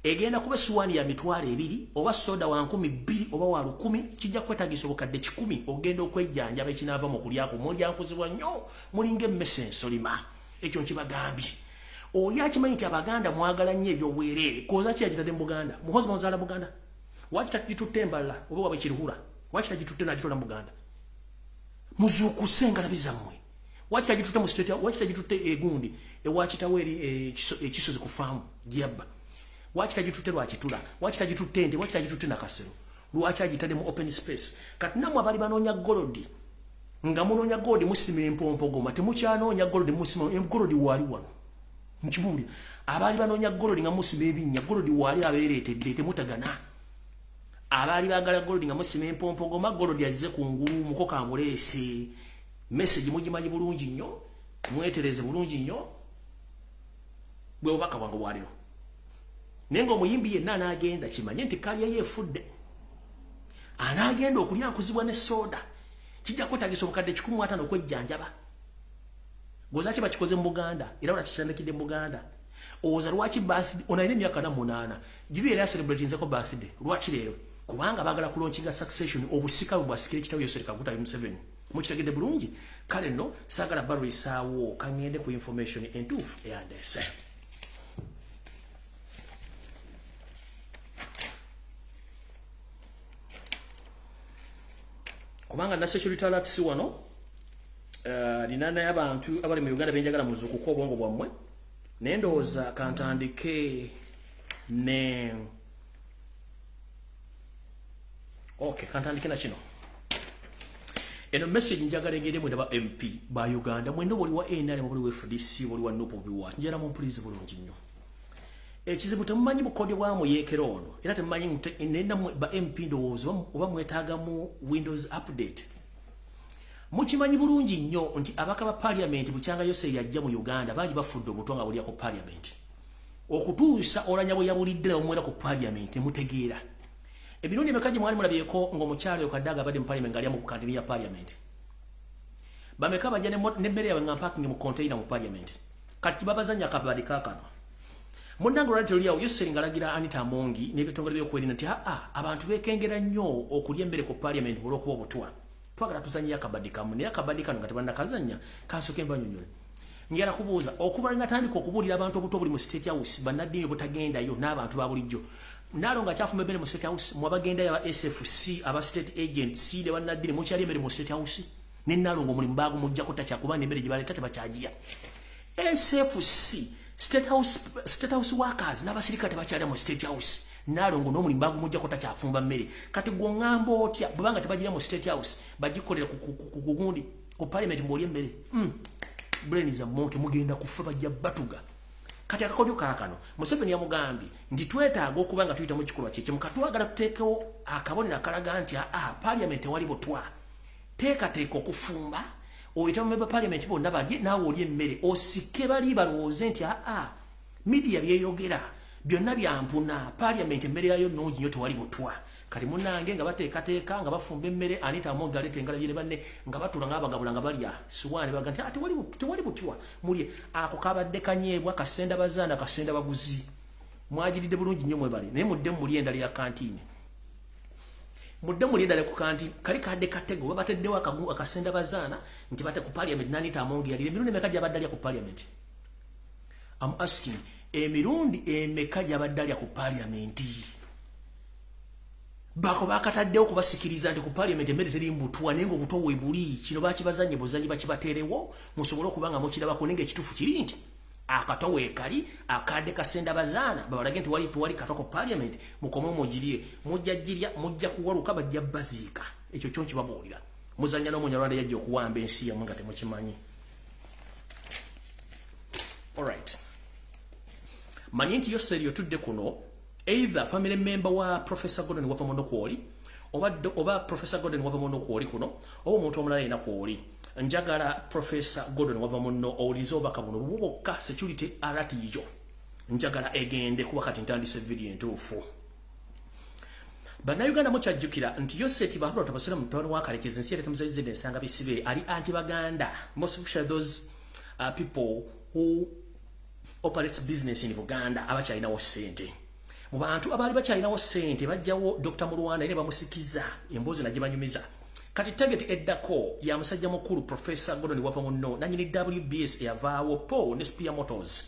Speaker 1: egenda kuba essuwaani ya 20,000 oba soda wa 2,000 oba wa 1,000. Kijja kwetagisa obukadde 100 ogenda okwejjanjaba. Ekinaava mu kulyako mulyankuzibwa nnyo, mulinga emmese ensolima. Ekyo nkibagambye. Oli akimanyi nti Abaganda mwagala nnyo ebyobwereere. Koza ki yagitadde mu Buganda? Muhozi muzaala Buganda, waki tagitutte embalala oba wabwe Kiruhura? Waki tagitutte nagitola mu Buganda? Muzuukuse engalabi zammwe. Waki tagitutte mu state? Waki tagitutte egundi ewakitawo eri ekisozi ku faamu gyeyabba? Waki tagitutte Lwakitula? Waki tagitutte Nte? Waki tagitutte Nakasero? Lwaki agitadde mu open space? Kati nammwe abali banoonya gold, nga munoonya gold musima empompogoma, temukyanoonya gold, musima gold waali wano. Nkibuulira, abaali banoonya gold nga musima ebinnya, gold waali abeereetedde, temutagana. Abaali baagala gold nga musima empompogoma, gold azze ku ngulu, mukoka amuleese. Message mugimanyi bulungi nnyo, mwetereze bulungi nnyo. Bwe bubaka bwange bwaliro. Naye ng'omuyimbi yenna anaagenda, kimanye nti kalya ye efudde. Anaagenda okulya nkuzibwa ne soda, kijja kwetagisa obukadde 150 okwejjanjaba. Gozaki bakikoze mu Buganda, era olakitandikidde mu Buganda. Owoza lwaki birthday? Ono alina emyaka 48 giri, era celebratinzeko birthday lwaki leero? Kubanga baagala kulaunchinga succession, obusika bwe bwasikira ekitabo Yoweri Kaguta Museveni. Mukitegedde bulungi? Kale nno saagala balwisaawo, kaŋŋende ku information entuufu eyandeese. Kubanga na security alerts wano nina naye abantu abali mu Uganda benjagala muzukuko obwongo bwammwe. Naye ndowooza kantandike ne, okay, kantandike na kino. Eno message njagala egende mwena ba MP ba Uganda mwena, buli wa NRM, buli wa FDC, buli wa NUP, buli wa njala, mumpulize bulungi nnyo. Ekizibu temumanyi bukodyo bwa muyeekera ono, era temumanyi nena ba MP ndowooza oba mwetaagamu Windows update. Mukimanyi bulungi nnyo nti abaka ba parliament bukyanga yose yajja mu Uganda, bangi bafudde obutwa nga bulya ku parliament, okutuusa Olanya bwe yabulidde omwera ku parliament. Mutegeera emirundi emeka gye mwali mulabyeko ng'omukyalo oyo Kadaga abadde mu parliament ng'alya mu kantini ya parliament? Bameka bajja n'emmere yaabwe nga mpakingi mu container mu parliament? Kati kibabazanya akabadi kaakano. Munnange, olwali toliawo Yoseri ng'alagira Anita Amongi n'ebitongole by'okwerinda nti aa, abantu beekengera nnyo okulya emmere ku parliament olw'okuba obutwa, twagala tuzanyeyo akabadi kamu. Naye akabadi kano nga tebannakazannya, kansooke mbanyonyole. Njala kubuuza, okuva lwe natandika okubuulira abantu obuto buli mu State House, bannaddiini obutagendayo n'abantu ba bulijjo, naalo nga kyafumba emmere mu State House, mwabagendayo aba SFC, aba state agents ne bannaddiini, mukyali emmere mu State House? Ne Naalongo omulimu baagumuggyako, takyakuba n'emmere gye baleeta tebakyagiya. SFC, State House, State House workers n'abasirikale tebakyalya mu State House. Naalongo n'omulimu baagumuggyako, takyafumba mmere. Kati gwe oŋŋamba otya, bwebanga tebagira mu State House, bagikolera ku gugundi ku parliament ng'oli emmere? Brain za monkey, mugenda kufa, bajja batuga. Kati akakodyo kaakano, Museveni yamugambye nti twetaaga okuba nga tuyita mu kikolwa kyekimu. Katwagala tuteekewo akabonero akalaga nti aa, parliament tewali butwa. Teekateeka okufumba, oyita mu member parliament bonna balye, naawe oli emmere osike, bali balowooze nti aa, media byeyogera byonna byampuna, parliament emmere yayo nnungi nnyo, tewali butwa. Kati munange nga bateekateeka nga bafumba emmere, Anita Amongi aleeta engalabi ne banne nga batula nga bagabula nga balya siwaani, baga nti tewali butwa, mulye. Ako kabadde kanyeebwa kasenda bazaana, kasenda baguzi. Mwagiridde bulungi nnyo, mwebale. Naye mudde muli endala ya kantiini, mudde muli endala ku kanti kali kadde katego babateddewo akasenda bazaana nti bate ku parliament. N'Anita Amongi yalire emirundi emeka gyabadde alya ku parliament? I'm asking, emirundi emeka gyabadde alya ku parliament? Bako bakataddewo kubasikiriza nti ku parliament emmere teri mbutwa, naye ngaobutwa we buli. Kino bakibazanye buzanyi, bakibateerewo musobole okuba nga mukirabako. Naye nga ekituufu kiri nti Akato weekali akadde kasenda bazaana babalage nti wali tuwali katoko parliament, mukome mugirye, mujja girya, mujja kuwaluka, bajja baziika. Ekyo kyo nkibabuulira. Muzannya n'Omunyarwanda yajja okuwamba ensi yammwe nga temukimanyi. Alright, manyi nti Yoseri otudde kuno, either family member wa Professor Gordon Wavamunno kwoli, oba Professor Gordon Wavamunno kwoli kuno, oba omuntu omulala yena kwoli. Njagala Professor Gordon Wavamunno owulize obubaka buno bubwo bwokka. Security alert yiyo njagala egende, kuba kati ntandise video entuufu. Bannayuganda, mukyajjukira nti Yoseti Bahabula Tabasira, mutabani wa Kalekezi, nsi era temuzayizidde ensanga bisibe, ali anti Baganda, most especially those people who operates business in Buganda abakyalinawo ssente. Mu bantu abaali bakyalinawo ssente bajjawo Dr Mulwana ne bamusikiza emboozi nagye banyumiza. Kati target eddako ya musajja mukulu Professor Gordon Wavamunno, nanyini WBS eyavaawo po ne Spear Motors.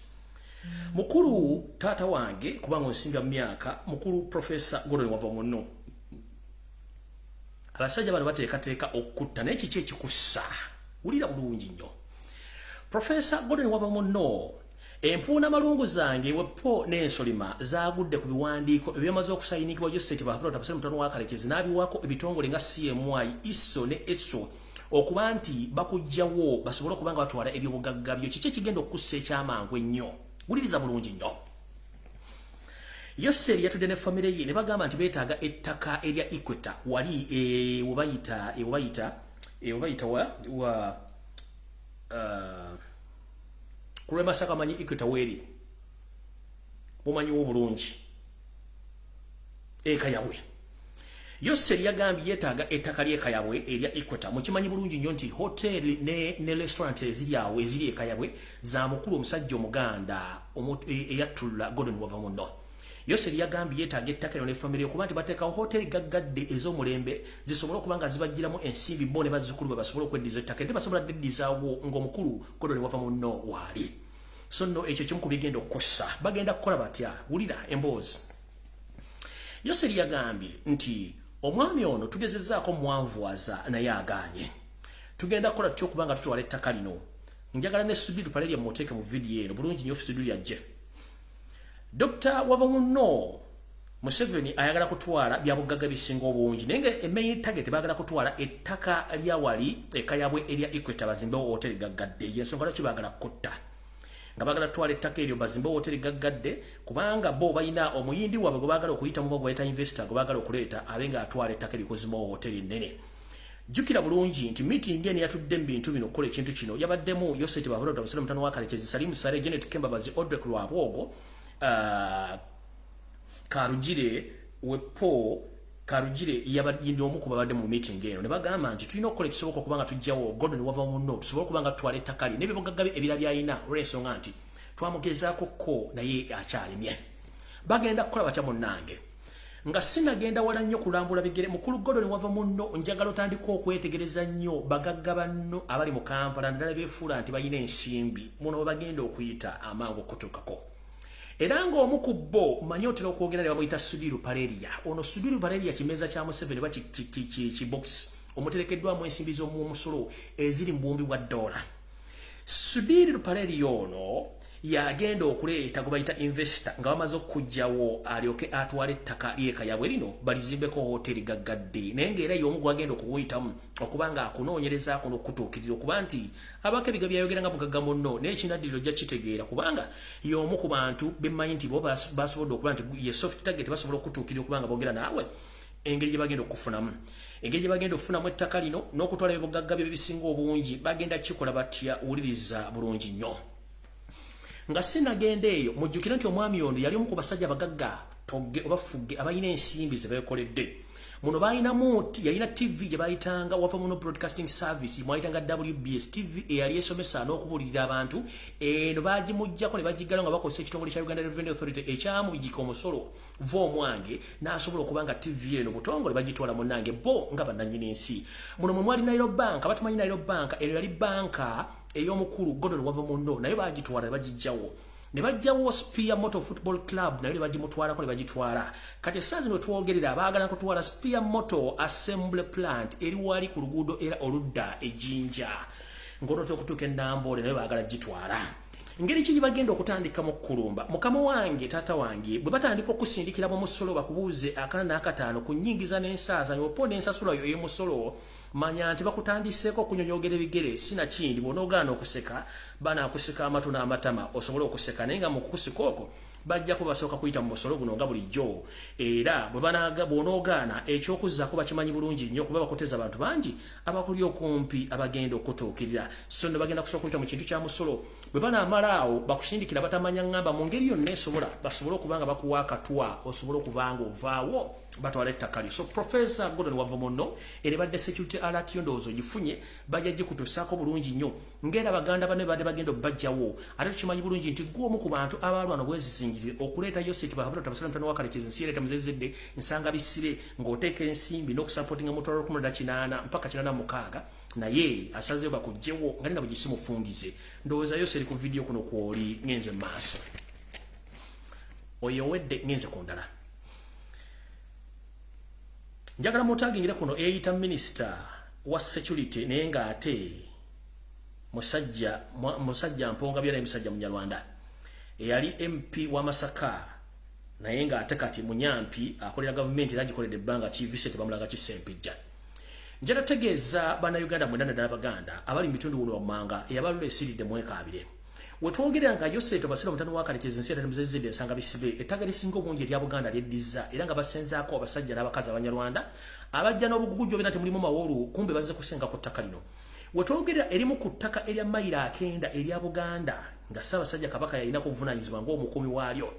Speaker 1: Mukulu taata wange, kubanga onsinga mu myaka, mukulu Professor Gordon Wavamunno, abasajja bano bateekateeka okutta, naye kiki ekikussa? Wulira bulungi nnyo. Professor Gordon Wavamunno, empuuna malungu zange wepo n'ensolima zaagudde ku biwandiiko ebyamaze okusayinikibwa Joseph Bahabula Tabasere, mutabani wa Kalekezi, n'abiwaako ebitongole nga CMI, ISO ne ESO okuba nti bakuggyawo basobole okuba nga batwala ebyobugagga byo. Kiki ekigenda okukussa ekyamangu ennyo? Wuliriza bulungi nnyo. Yoseri yatudde ne famire ye ne bagamba nti beetaaga ettaka erya Equator wali webayita wa ku lw'e Masaka. Manyi Equator weeri, mumanyiwo bulungi eka yabwe. Yoseri yagambye yeetaaga ettaka ly'eka yabwe erya Equator. Mukimanyi bulungi nnyo nti hotel ne restaurant eziri awo eziri eka yabwe za mukulu omusajja Omuganda eyattulula Gordon Wavamunno. Yoseri yagambye yeetaaga ettaka eryo ne famire okuba nti bateekawo hoteri gaggadde ez'omulembe zisobole okuba nga zibagiramu ensimbi, bo ne bazzukulu be basobole okweddiza ettaka. Ate basobola ddeddizawo ng'omukulu Gordon Wavamunno waali. So nno ekyo kimu ku bigenda okussa. Bagenda kukola batya? Wulira emboozi. Yoseri yagambye nti omwami ono tugezezzaako mwanvuwaza naye agaanye. Tugenda kukola tutya okuba nga tutwala ettaka lino? Njagala ne Sudhir Ruparelia muteeke mu vidiyo eno bulungi nnyo. Sudhir yajje. Dr Wavamunno, Museveni ayagala kutwala byabugagga bisinga obungi, naye nga emain target baagala kutwala ettaka lyawali eka yabwe erya Equator bazimbewo hoteri gaggadde. Yensonga lwaki baagala kutta, nga baagala tutwala ettaka eryo bazimbewo hoteri gaggadde, kubanga bo balina omuyindi waabwe gwe baagala okuyita mu bayita investor, gwe baagala okuleeta abe nga atwala ettaka eryo kuzimbawo hoteri ennene. Jjukira bulungi nti meeting eno yatudde mu bintu bino okukola ekintu kino yabaddemu Yoseti Bahabula Tabasira, mutabani wa Kalekezi, Salimu Sale, Janet Kembabazi, Odrek Rwabwogo, Karugire wepo. Karugire yabadde omu ku babadde mu meeting eno ne bagamba nti tulina okukola ekisoboka okuba nga tujjawo Gordon Wavamunno, tusobole okuba nga tutwala ettaka lye n'ebyobugagga bye ebira by'alina, olw'ensonga nti twamugezaako ko naye akyalemye. Bagenda kukola batya? Munnange, nga sinagenda wala nnyo kulambula bigere, mukulu Gordon Wavamunno, njagala otandika okwetegereza nnyo bagagga banno abali mu Kampala, naddala beefuula nti balina ensimbi. Muno bwe bagenda okuyita amangu okutuukako, era ng'omu ku bo manyi otera okwogera ne bamuyita Sudhir Ruparelia. Ono Sudhir Ruparelia kimeza kya Museveni oba kibox omuterekeddwamu ensimbi z'omumusolo eziri mu buwumbi bwa dola. Sudhir Ruparelia ono yagenda okuleeta gwe bayita investor nga bamaze okuggyawo, alyoke atwale ettaka lyeka yabwe lino balizimbeko hoteri gaggadde. Naye ng'era y'omu gwagenda okuyitamu okuba nga akunoonyerezaako n'okutuukirira okuba nti abako ebiga byayogera nga mugagga munno. Naye ekinaddirira ojja kitegeera, kubanga y'omu ku bantu bemmanyi nti bo basobodde okuba nti ye soft target, basobola okutuukirira okuba nga boogera naawe engeri gye bagenda okufunamu, engeri gye bagenda okufunamu ettaka lino n'okutwala ebibugagga bye bisinga obungi. Bagenda kikola batya? Wuliriza bulungi nnyo. Nga sinagenda eyo, mujjukire nti omwami ono yali omu ku basajja abagagga togge oba fugge abalina ensimbi ze beekoledde. Muno balinamu, yalina TV gye bayitanga Wavamunno Broadcasting Service, mwayitanga WBS TV, eyali esomesa n'okubuulirira abantu. Eno bagimuggyako ne bagiggala nga bakozesa ekitongole kya Uganda Revenue Authority ekyamugika omusolo va omwange, n'asobola okuba nga TV eno butongole bagitwala. Munnange, bo nga bannannyini nsi muno mwe mwali Nile Bank. Abatumanyi Nile Bank, eno yali banka ey'omukulu Gordon Wavamunno, naye bagitwala ne bagijjawo. Ne bajjawo Spear Motor Football Club, nayo ne bagimutwalako ne bagitwala. Kati essaawa zino twogerera abaagala kutwala Spear Motor Assembly Plant eri wali ku luguudo era oludda Ejinja ng'onootera okutuuka Enamboole, naye baagala gitwala. Ngeri ki bagenda okutandika mu kulumba? Mukama wange, taata wange, bwe batandika okusindikira mu musolo bakubuuze 45 ku nnyingiza n'ensaasaanya opo n'ensasula yo ey'omusolo, manya nti bakutandiseeko okunyonyogera ebigere. Sinakindi bw'onoogaana okuseka, banaakusika amatu n'amatama osobole okuseka, naye nga mu kukusika okwo bajja kubasooka kuyita mu musolo guno nga bulijjo. Era bw'onoogaana ekyokuzzaako bakimanyi bulungi nnyo, kuba bakuteza abantu bangi abakuli okumpi abagenda okutuukirira. So nno bagenda kusooka kuyita mu kintu kya musolo. Bwe banaamala awo bakusindikira batamanya ŋŋamba mu ngeri yonna esobola basobole okuba nga bakuwa akatwa osobole okuba nga ovaawo batwala ettaka lyo. So Professor Gordon Wavamunno, era ebadde security alert yo, ndowooza ogifunye, bajja gikutuusaako bulungi nnyo ng'era baganda banne badde bagenda obbajjawo. Ate tukimanyi bulungi nti gwe omu ku bantu abalwana obwezizingirire okuleeta Yoseti Bahabula Tabasala mutano wa Kalekezi nsi ereeta muzezedde nsanga bisibe ng'oteeka ensimbi n'okusupportinga mutwalo 18 mpaka 86, naye asazeeyo bakuggyewo nga nina bwe mufungize. Ndowooza yose eri ku vidiyo kuno kwoli. Ngenze mu maaso, oyo owedde, ngenze ku ndala. Njagala mutagingire kuno eyita minisita wa security, naye ng'ate musajja mponga byona, musajja munyarwanda eyali MP wa Masaka, naye ng'ate kati munyampi akolera gavumenti era agikoledde ebbanga ki Vincent Bamulanga Kisempijja. Njala tegeeza bannayuganda mwenda, naddala Baganda abali mu bitundu buno wammanga, eyabalula esiridde mwekaabire. Wetwogerera nga Yoseto Basira mutano wa Kalekezi nsi era muzezedde ensanga bisibe, ettaka lisinga obungi erya Buganda lyeddiza, era nga basenzaako abasajja n'abakazi Abanyarwanda abajja n'obugugujo byonna temulimu mawolu, kumbe bazze kusenga ku ttaka lino. Wetwogerera erimu ku ttaka erya mayiro 90 erya Buganda nga Ssaabasajja Kabaka yalina kuvunaanyizibwa ng'omukuumi waalyo,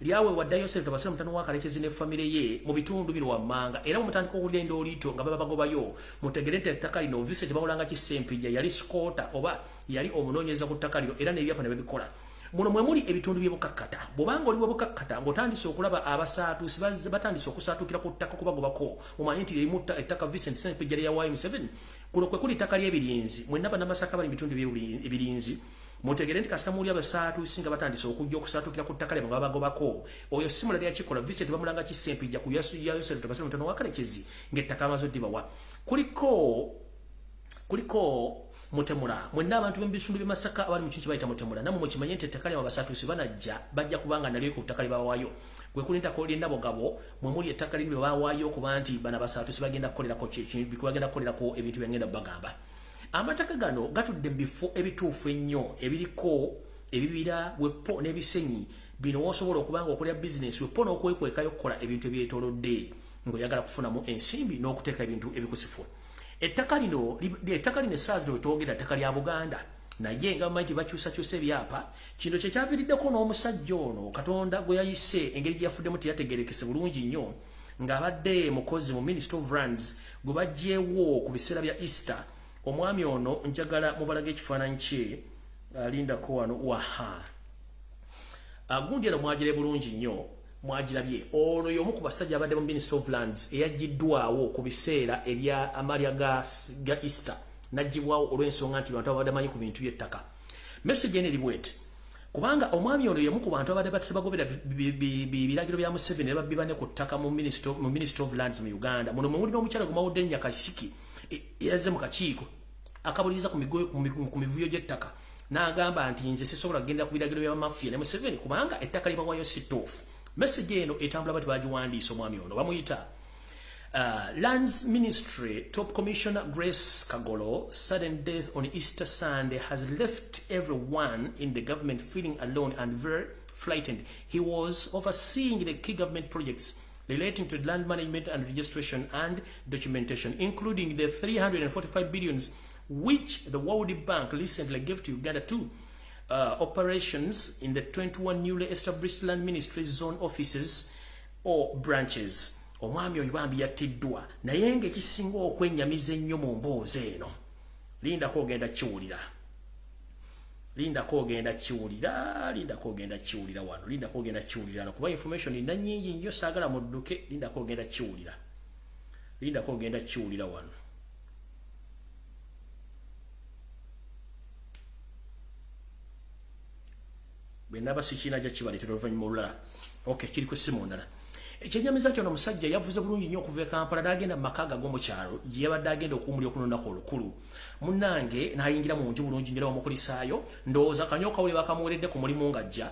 Speaker 1: lyaweebwa dda Yosefu Tabasira mutano wa Kalekezi ne famire ye mu bitundu bino wammanga. Era mutandika okuwulira endooliito nga baba bagobayo, mutegere nti ettaka lino Vincent Bamulanga Kisempijja yali squatter oba yali omunoonyereza ku ttaka lino, era n'ebyapa ne babikola. Muno mwe muli ebitundu by'Ebukakkata. Bw'obanga oli Webukakkata ng'otandise okulaba abasaatuusi batandise okusaatuukira ku ttaka kubagobako, mumanye nti lirimu ettaka Vincent Sempijja lye yawaayo Museveni. Kuno kwe kuli ettaka ly'Ebirinzi. Mwenna Bannamasaka bali mu bitundu by'Ebirinzi mutegere nti kasita muli abasaatuusi nga batandise okujja okusaatuukira ku ttaka lyabwe nga babagobako, oyo si mulala yakikola, Vincent Bamulanga Kisempijja ku Yosefu Tabasira mutano wa Kalekezi ng'ettaka amaze oddibawa. Kuliko Mutemula. Mwenna abantu b'ebitundu by'e Masaka abali mu kintu kye bayita Mutemula, nammwe mukimanye nti ettaka lyammwe abasatuusi banajja, bajja kubanga nalyo ku ttaka lye bawaayo. Kwe kuli ttaka ly'Ennabogabo, mwe muli ettaka limu lye bawaayo okuba nti bano abasatuusi bagenda kukolerako ebintu byengenda bagamba. Amataka gano gatudde mu bifo ebituufu ennyo ebiriko ebibira wepo n'ebisenyi. Bino wosobola okuba nga okolera bizinesi wepo n'okwekwekayo okukola ebintu ebyetoolodde ng'oyagala kufunamu ensimbi n'okuteeka ebintu ebikusifu. Ettaka lino essaawa zino wetwogera ttaka lya Buganda, naye nga bamanyi nti bakyusakyusa ebyapa. Kino kyekyaviiriddeko n'omusajja ono Katonda gwe yayise, engeri gye yafuddemu teyategerekese bulungi nnyo, ng'abadde mukozi mu Ministry of Lands gwe baggyewo ku biseera bya Easter. Omwami ono njagala mubalaga ekifaananyi kye, alindako wano waha gundi eno mwagire bulungi nnyo, mwagirabye. Ono y'omu ku basajja abadde mu Ministry of Lands eyaggiddwawo ku biseera ebya amalya ga Easter, n'aggyibwawo olw'ensonga nti bantu abadde amanyi ku bintu by'ettaka. Message eno eri bweti, kubanga omwami ono y'omu ku bantu abadde batebagobera biragiro bya Museveni ne babbi bane ku ttaka mu Ministry of Lands mu Uganda. Muno mwe muli n'omukyala gumawudde Nyakasiki yazze mu kakiiko akabuliriza ku mivuyo gy'ettaka n'agamba nti nze sisobola kugenda ku biragiro bya mafia ne Museveni kubanga ettaka libawayo si ttuufu. Message eno etambula bati, bagiwandiisa, omwami ono bamuyita Lands Ministry Top Commissioner Grace Kagolo sudden death on Easter Sunday has left everyone in the government feeling alone and very frightened. He was overseeing the key government projects relating to land management and registration and documentation, including the 345 billions which the World Bank recently gave to Uganda to operations in the 21 newly established land ministry zone offices or branches. Omwami oyo bambi yattiddwa, naye ng'ekisinga okwennyamiza ennyo mu mboozi eno, lindako ogenda kiwulira, lindako ogenda kiwulira, lindako ogenda kiwulira wano, lindako ogenda kiwulira wano, kuba information nina nnyingi nnyo, saagala mudduke. Lindako ogenda kiwulira, lindako ogenda kiwulira wano. Bwe naba sikiina, ajja kibaleetera oluvannyuma olulala. Okay, kiri ku ssimu ndala. Ekyenyamiza nti ono omusajja yavuze bulungi nnyo okuva e Kampala n'agenda mu maka ag'omukyalo gye yabadde agenda okuwumulira okunonaku olukulu. Munnange n'ayingira mu nju bulungi nnyo bamukulisaayo, ndowooza kanyo kawuli bakamuweredde ku mulimu ng'ajja.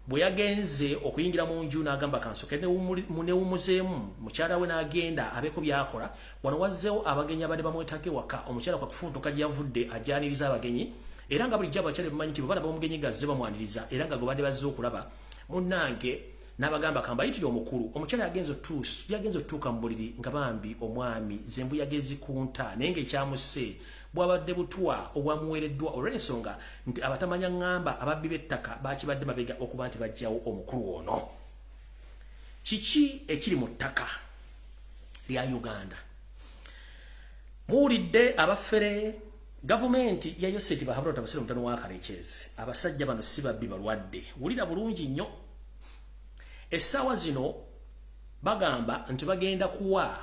Speaker 1: Bwe yagenze okuyingira mu nju n'agamba kansoke newumuzeemu, mukyala we n'agenda abeeko by'akola. Wano wazzeewo abagenyi abadde bamwetaaga ewaka, omukyala kwa kufuntuka gye yavudde ajjaniriza abagenyi, era nga bulijjo abakyala bamanyi nti bwe balaba omugenyi ng'azze bamwaniriza, era nga gwe badde bazze okulaba. Munnange n'abagamba kambayitire omukulu. Omukyala yagenze otuuka mu buliri nga bambi omwami zembuyaga ezikunta, naye ng'ekyamusse bwabadde butwa obwamuweereddwa olw'ensonga nti abatamanya ŋŋamba ababbi b'ettaka bakibadde mabega okuba nti bajjawo omukulu ono. Kiki ekiri mu ttaka lya Uganda? Muwulidde abafere gavumenti ya Yoseti Bahabura Tabasire mutano wa Karekezi. Abasajja bano si babbi, balwadde. Wulira bulungi nnyo. Essaawa zino bagamba nti bagenda kuwa,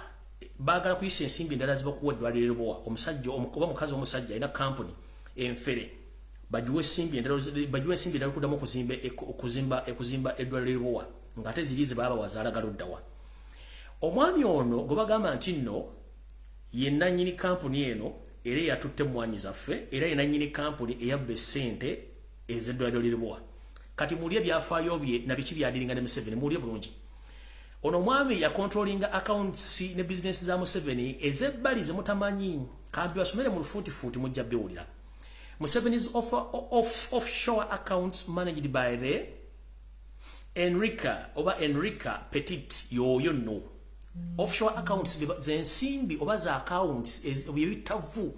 Speaker 1: baagala kuyisa ensimbi endala zibakuwa eddwaliro Lubowa. Omusajja oba mukazi omusajja alina kampuni enfere, bagiwe ensimbi endala okuddamu okuzimba eddwaliro Lubowa, ng'ate ziri ze baabawa zaalaga luddawa. Omwami ono gwe bagamba nti nno ye nannyini kampuni eno, era eyatutte emmwanyi zaffe, era ye nannyini kampuni eyabba essente ez'eddwaliro Lubowa. Kati mulye byafaayo bye na biki byadiringa ne Museveni, mulye bulungi. Ono omwami yakontrolinga accounts ne business za Museveni ez'ebbali ze mutamanyi, kampi basomere mu lufuutifuuti mujja biwulira. Museveni's offshore accounts managed by the Enrica oba Enrica Petit yoyo nno. Offshore accounts zensimbi oba za accounts ebitavu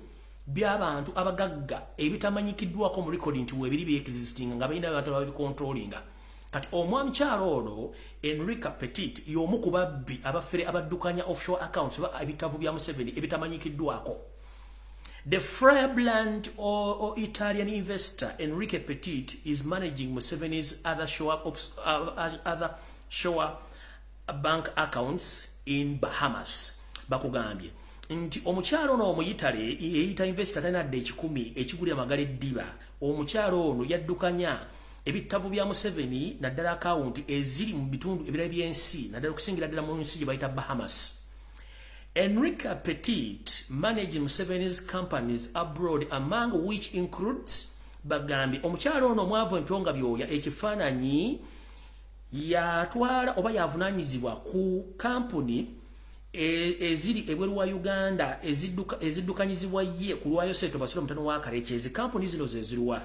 Speaker 1: by'abantu abagagga ebitamanyikiddwako mu record nti weebiri bi existing, nga balina abantu ababicontrollinga. Kati omwami kyalo ono Enrica Petit y'omu ku babbi abafere abaddukanya offshore accounts oba ebitavu bya Museveni ebitamanyikiddwako. The firebrand or Italian investor Enrique Petit is managing Museveni's other shore bank accounts in Bahamas. Bakugambye nti omukyalo ono omuyitale eyita investor talina dde 100 ekigulira amagala eddiba. Omukyalo ono yaddukanya ebitavu bya Museveni naddala akawunti eziri mu bitundu ebirala by'ensi, naddala okusingira ddala mu nsi gye bayita Bahamas. Enrica Petit managed Museveni's companies abroad, among which includes, bagambye omukyalo ono omwavu empyonga byoya ekifaananyi yatwala oba yavunaanyizibwa ku kampuni eziri ebweru wa Uganda eziddukanyizibwa ye ku lwa Yosef Basula mutano wa Karekezi. Kampuni zino ze ziruwa?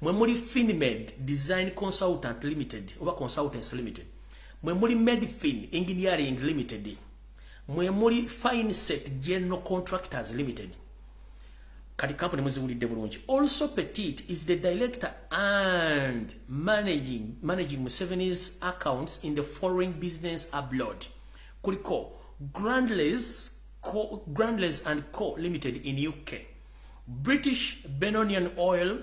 Speaker 1: Mwe muli Finmed Design Consultant Limited oba Consultants Limited, mwe muli Medfin Engineering Limited, mwe muli Fineset General Contractors Limited. Kati kampuni muziwulidde bulungi. Also Petit is the director and managing Museveni's accounts in the foreign business abroad. Kuliko Grandless and Co Limited in UK, British Benonian Oil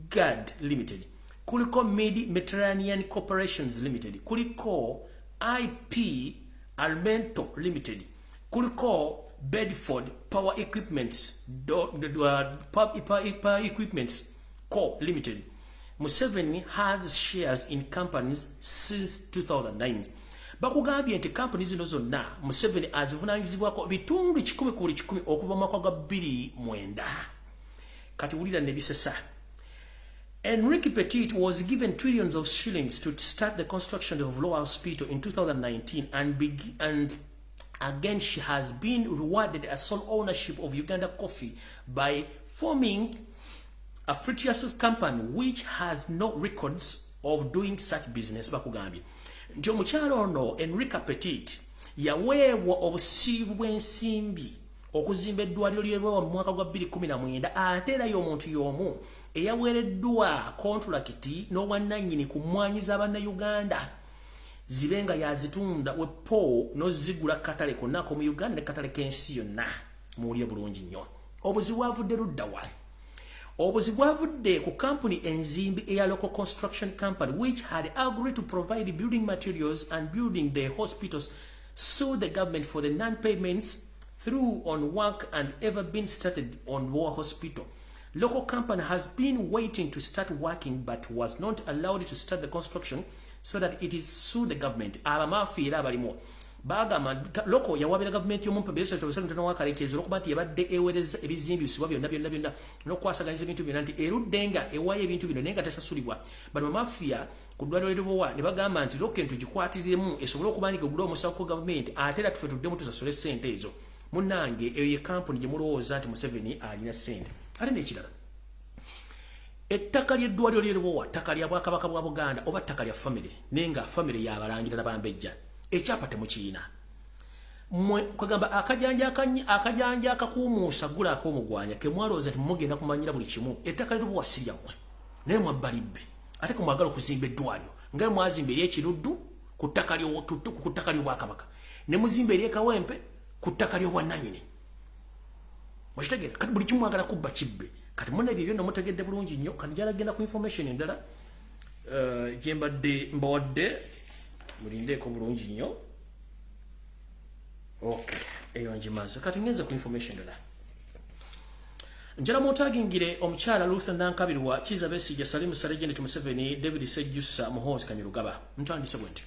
Speaker 1: Guard Limited, kuliko Mid Mediterranean Corporations Limited, kuliko IP Almento Limited, kuliko Bedford Power Equipments Power Equipments Co Limited. Museveni has shares in companies since 2009. Bakugambye nti kampuni zino zonna Museveni azivunaanyizibwako bitundu 100 ku buli 100 okuva mu mwaka gwa 2009. Kati wulira ne bisesa. Enrique Petit was given trillions of shillings to start the construction of Lower Hospital in 2019, and again she has been rewarded a sole ownership of Uganda Coffee by forming a fictitious company which has no records of doing such business. Bakugambye nti omukyalo ono Enrica Petit yaweebwa obusiibu bw'ensimbi okuzimba eddwaliro ly'erwawa mu mwaka gwa 2019, ate era y'omuntu y'omu eyaweereddwa kontulakiti n'obwannannyini ku mmwanyi z'abannayuganda zibe nga yazitunda wepo n'ozigula katale konna ak'omu Uganda ne katale k'ensi yonna. Muwulire bulungi nnyo. Obuzibu bwavudde ludda wa? Obuzibu bwavudde ku kampuni enzimbi eya local construction company, which had agreed to provide building materials and building the hospitals, sued the government for the non-payments through on work and ever been started on War Hospital. Local company has been waiting to start working but was not allowed to start the construction so that it is sue the government. Abamafiya era abalimu bagamba Lokko yawabira gavumenti y'omumpembe Yosef Wakalekezi olwokuba nti yabadde eweereza ebizimbisibwa byonna byonna byonna n'okukwasaganyiza ebintu byonna, nti erudde nga ewaayo ebintu bino naye nga tesasulibwa. Bano bamafiya ku ddwaliro ly'Erubowa ne bagamba nti Lokko eno tugikwatiremu esobole okuba nti egula omusawo ku gavumenti, ate era tufe tuddemu tusasule ssente ezo. Munnange, eyo ye kampuni gye mulowooza nti Museveni alina ssente. Ate n'ekirala, ettaka ly'eddwaliro ly'Erubowa ttaka lya Bwakabaka bwa Buganda oba ttaka lya famire, naye nga famire y'abalangira nabambejja, ekyapa temukiyina mwe. Kwegamba akajanja akakuumuusa gula ak'omugwanya kemwalowooza nti mugenda kumanyira buli kimu. Ettaka ly'Erubowa si lyammwe, naye mwabbalibbe ate kumwagala okuzimba eddwaliro nga mwazimba ery'Ekiruddu ku ttaka ly'Obwakabaka, ne muzimba ery'Ekawempe ku ttaka ly'obwannanyini. Okitegeera? Kati buli kimu mwagala kubba kibbe. Kati muna ebyo byonna mutegedde bulungi nnyo. Kati njala genda ku information endala gye mbadde mbawadde, mulindeeko bulungi nnyo. Okay, eyo ngimaze. Kati ngenze ku information endala. Njala mutagingire omukyala Ruth Nankabirwa, Kiza Besigye, Salim Saleh, Janet Museveni, David Sejjusa, Muhoozi Kainerugaba. Ntandise bwe nti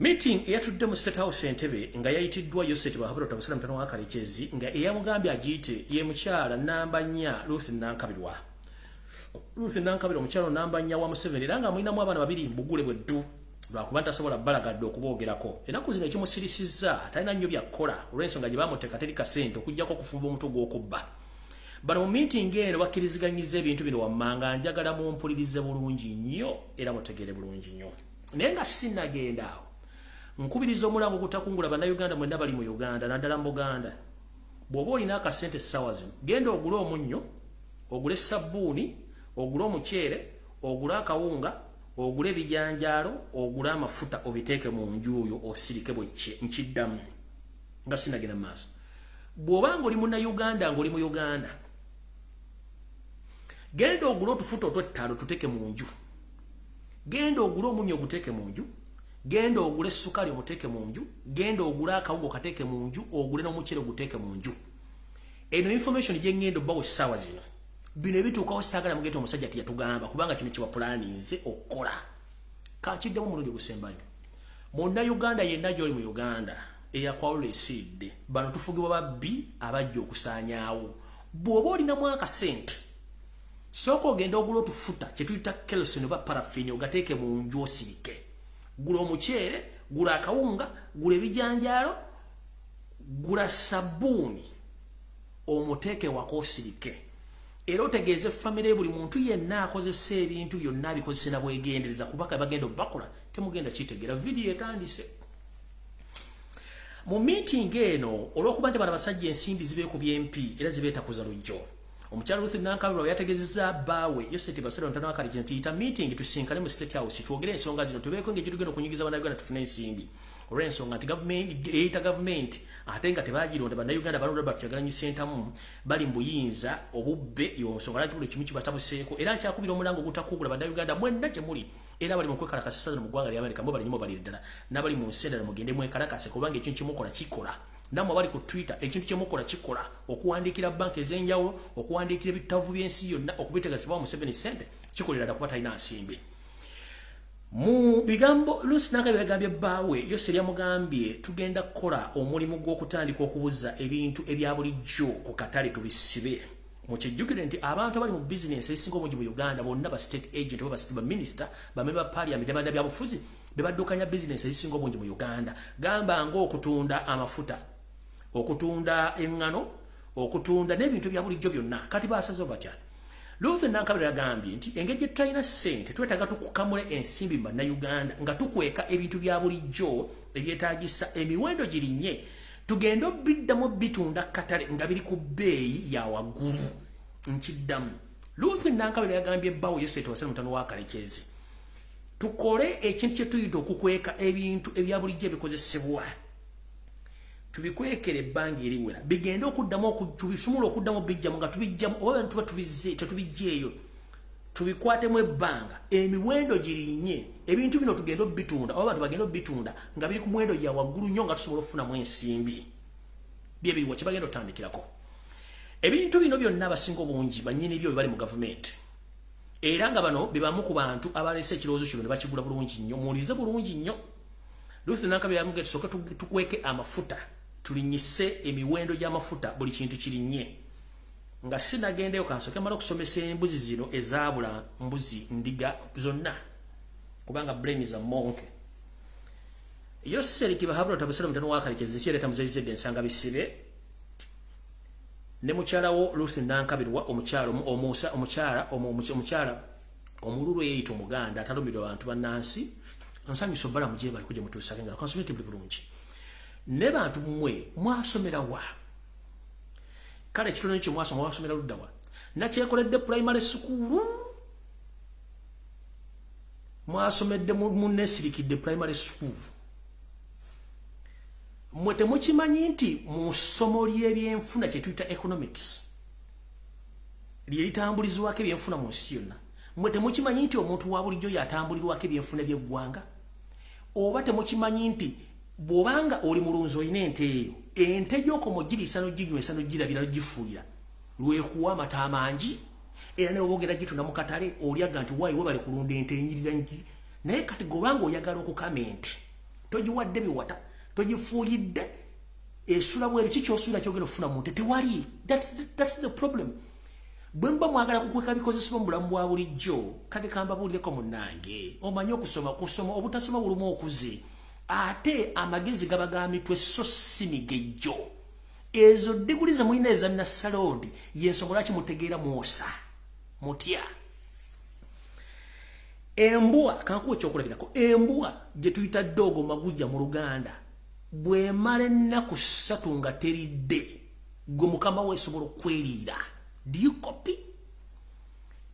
Speaker 1: meeting eyatudde mu State House Entebbe nga yayitiddwa Yoseti Bahabura Tabasala mutano wa Kalekezi, nga eyamugambye agiyite ye mukyala namba 4 Ruth Nankabirwa. Ruth Nankabirwa omukyala namba 4 wa Museveni, era nga mulinamu abaana babiri mbugule bweddu, lwakuba ntasobola balagadde okuboogerako. Ennaku zino ekimusirisizza talina nnyo byakkola olw'ensonga gye bamuteeka teri kasente okuggyako okufumba omutwe gw'okubba. Bano mu meeting eno bakkiriziganyiza ebintu bino wammanga. Njagala mumpulirize bulungi nnyo era mutegeere bulungi nnyo. Naye nga sinnagenda awo, nkubiriza omulango ogutakungula Bannayuganda mwenna bali mu Uganda, naddala mu Buganda. Bw'oba olina akasente essaawa zino, genda ogule omunnyo, ogule sabbuuni, ogule omuceere, ogule akawunga, ogule ebijanjaalo, ogule amafuta, obiteeke mu nju oyo osirike bwekye. Nkiddamu nga sinagenda mu maaso. Bw'oba ng'oli Munnayuganda, ng'oli mu Uganda, genda ogule otufuta otw'ettaano tuteeke mu nju, genda ogule omunnyo oguteeke mu nju, genda ogule essukaali omuteeke mu nju, genda ogule akawunga okateeke mu nju, ogule n'omuceere oguteeke mu nju. Eno information gye ŋŋenda obbawo essaawa zino, bino ebituukawo saagala mugete omusajja tiyatugamba, kubanga kino kyebapulaninze okukola. Kakiddemu omulundi ogusembayo. Munnayuganda yenna gy'oli mu Uganda eyakwawula esiidde, bano tufugibwa babbi abajja okusaanyaawo. Bw'oba olinamu akasente, sooka ogenda ogula otufuta kyetuyita kerosene oba parafini, ogateeke mu nju osirike. Gula omuceere, gula akawunga, gula ebijanjaalo, gula sabbuuni, omuteeke waka osirike. Era otegeeze famire, buli muntu yenna akozesa ebintu byonna abikozese na bwegendereza, kubaka bagenda obakola temugenda kitegeera. Vidiyo etandise. Mu meeting eno, olw'okuba nti bano abasajja ensimbi zibeekubya empi era zibeetakuza lujjo, omukyala Ruth Nankabirwa yategezezza bbaawe Yoseti Basale Ntano Wakalekezi nti yita meeting tusinkane mu State House, twogere ensonga zino, tubeeko engeri tugenda okunyigiza Bannayuganda tufune ensimbi, olw'ensonga nti gavumenti eyita gavumenti ate nga tebagironda Bannayuganda. Balonda Robert Kyagulanyi Ssentamu, bali mu buyinza obubbe. Ensonga lwaki buli kimu kibatabuseeko? Era nkyakubira omulango ogutakugula Bannayuganda mwenna gye muli era bali mu kwekalakasa sasa mu ggwanga lya Amerika, mwe bali nyuma bali ddala n'abali mu nsi endala, mugende mwekalakase, kubanga ekintu kyemukola kikola. Nammwe abali ku Twitter, ekintu kyemukola kikola, okuwandiikira banka ez'enjawulo, okuwandiikira ebitavu by'ensi yonna, okubitegeeza kibawa Museveni ssente, kikolera ddala kuba talina nsimbi. Mu bigambo Lucy Nankabirwa yagambye bbaawe Yoseri, yamugambye tugenda kukola omulimu gw'okutandika okubuza ebintu ebya bulijjo ku katale tubisibe. Mukijjukire nti abantu abali mu bizinensi ezisinga obungi mu Uganda bonna ba state agent oba ba minisita, bamemba ba parliament ne bannabyabufuzi be baddukanya bizinensi ezisinga obungi mu Uganda, gamba ng'okutunda amafuta, okutunda eŋŋano, okutunda n'ebintu bya bulijjo byonna. Kati basazeho batya? Ruth Nankabirwa yagambye nti engeri gye tutalina ssente, twetaaga tukukamule ensimbi mu Bannayuganda nga tukweka ebintu bya bulijjo ebyetaagisa emiwendo girinnye, tugende obiddamu bitunda katale nga biri ku bbeeyi ya waggulu. Nkiddamu, Ruth Nankabirwa yagambye bbaawe Yoseti Wasale mutano wa Kalekezi, tukole ekintu kye tuyita okukweka ebintu ebya bulijjo ebikozesebwa, tubikwekere ebbanga eriwera, bigende okuddamu tubisumula okuddamu bijjamu nga tubijjamu oba tuba tubizze tetubijjeeyo, tubikwatemu ebbanga emiwendo girinnye, ebintu bino tugende obitunda oba abantu bagende obitunda nga biri ku muwendo gya waggulu nnyo, nga tusobola okufunamu ensimbi. Byebiriwa kyebagenda otandikirako? Ebintu bino byonna abasinga obungi bannyini byo bali mu gavumenti. Era nga bano be bamu ku bantu abaleese ekirowoozo kino ne bakigula bulungi nnyo. Muwulirize bulungi nnyo. Ruth Nankabirwa yamugamba, tusooke tukweke amafuta, tulinnyise emiwendo gy'amafuta, buli kintu kirinnye. Nga sinagendeyo, kansooke mala okusomesa embuzi zino ezaabula, mbuzi, ndiga zonna, kubanga brain za monkey. Yoseri Tibahabula Tabusala mutano wa Kalekezi, nsi ereeta muzeizedde ensanga bisibe ne mukyala wo Ruth Nankabirwa, omukyala omusa, omukyala omululu eyeyita Omuganda atalumirwa abantu bannansi. Nsanyusa obbala mugye bali kujja mutuusake nga kansomete buli bulungi. Ne bantu mmwe mwasomera wa? Kale ekitono ekyo mwasoma, mwasomera ludda wa? Nakyekoledde primary school, mwasomedde munesirikidde primary school. Mmwe temukimanyi nti mu ssomo ly'ebyenfuna kye tuyita economics, lye litambulizwako ebyenfuna mu nsi yonna, mmwe temukimanyi nti omuntu wa bulijjo yatambulirwako ebyenfuna by'eggwanga? Oba temukimanyi nti bw'obanga oli mulunzi, olina ente eyo, ente gy'okoma ogiriisa n'oginywesa n'ogirabira n'ogifuuyira, lwekuwa amata amangi, era ne oba ogenda gitunda mu katale olyaga nti waayi webale kulunda ente enyirira Naye kati gobanga oyagala okukama ente, togiwadde biwata, togifuuyidde, esula bweru, ki kyosuubira kyogenda okufuna mu nte? Tewali. That's the problem. Bwe muba mwagala kukweka bikozesebwa mu bulamu bwa bulijjo, kati kambabuulireko munnange, omanyi okusoma kusoma, obutasoma bulumu okuze, ate amagezi gaba ga mitwe so si migejjo. Ezo diguli ze mulina eza nassaloodi, yensonga lwaki mutegeera mwosa mutya embwa. Kankuwa ekyokulabirako: embwa gye tuyita dog, magujja mu Luganda, bw'emala ennaku 3 nga teridde, gwe mukama we esobola okweriira. Do you copy?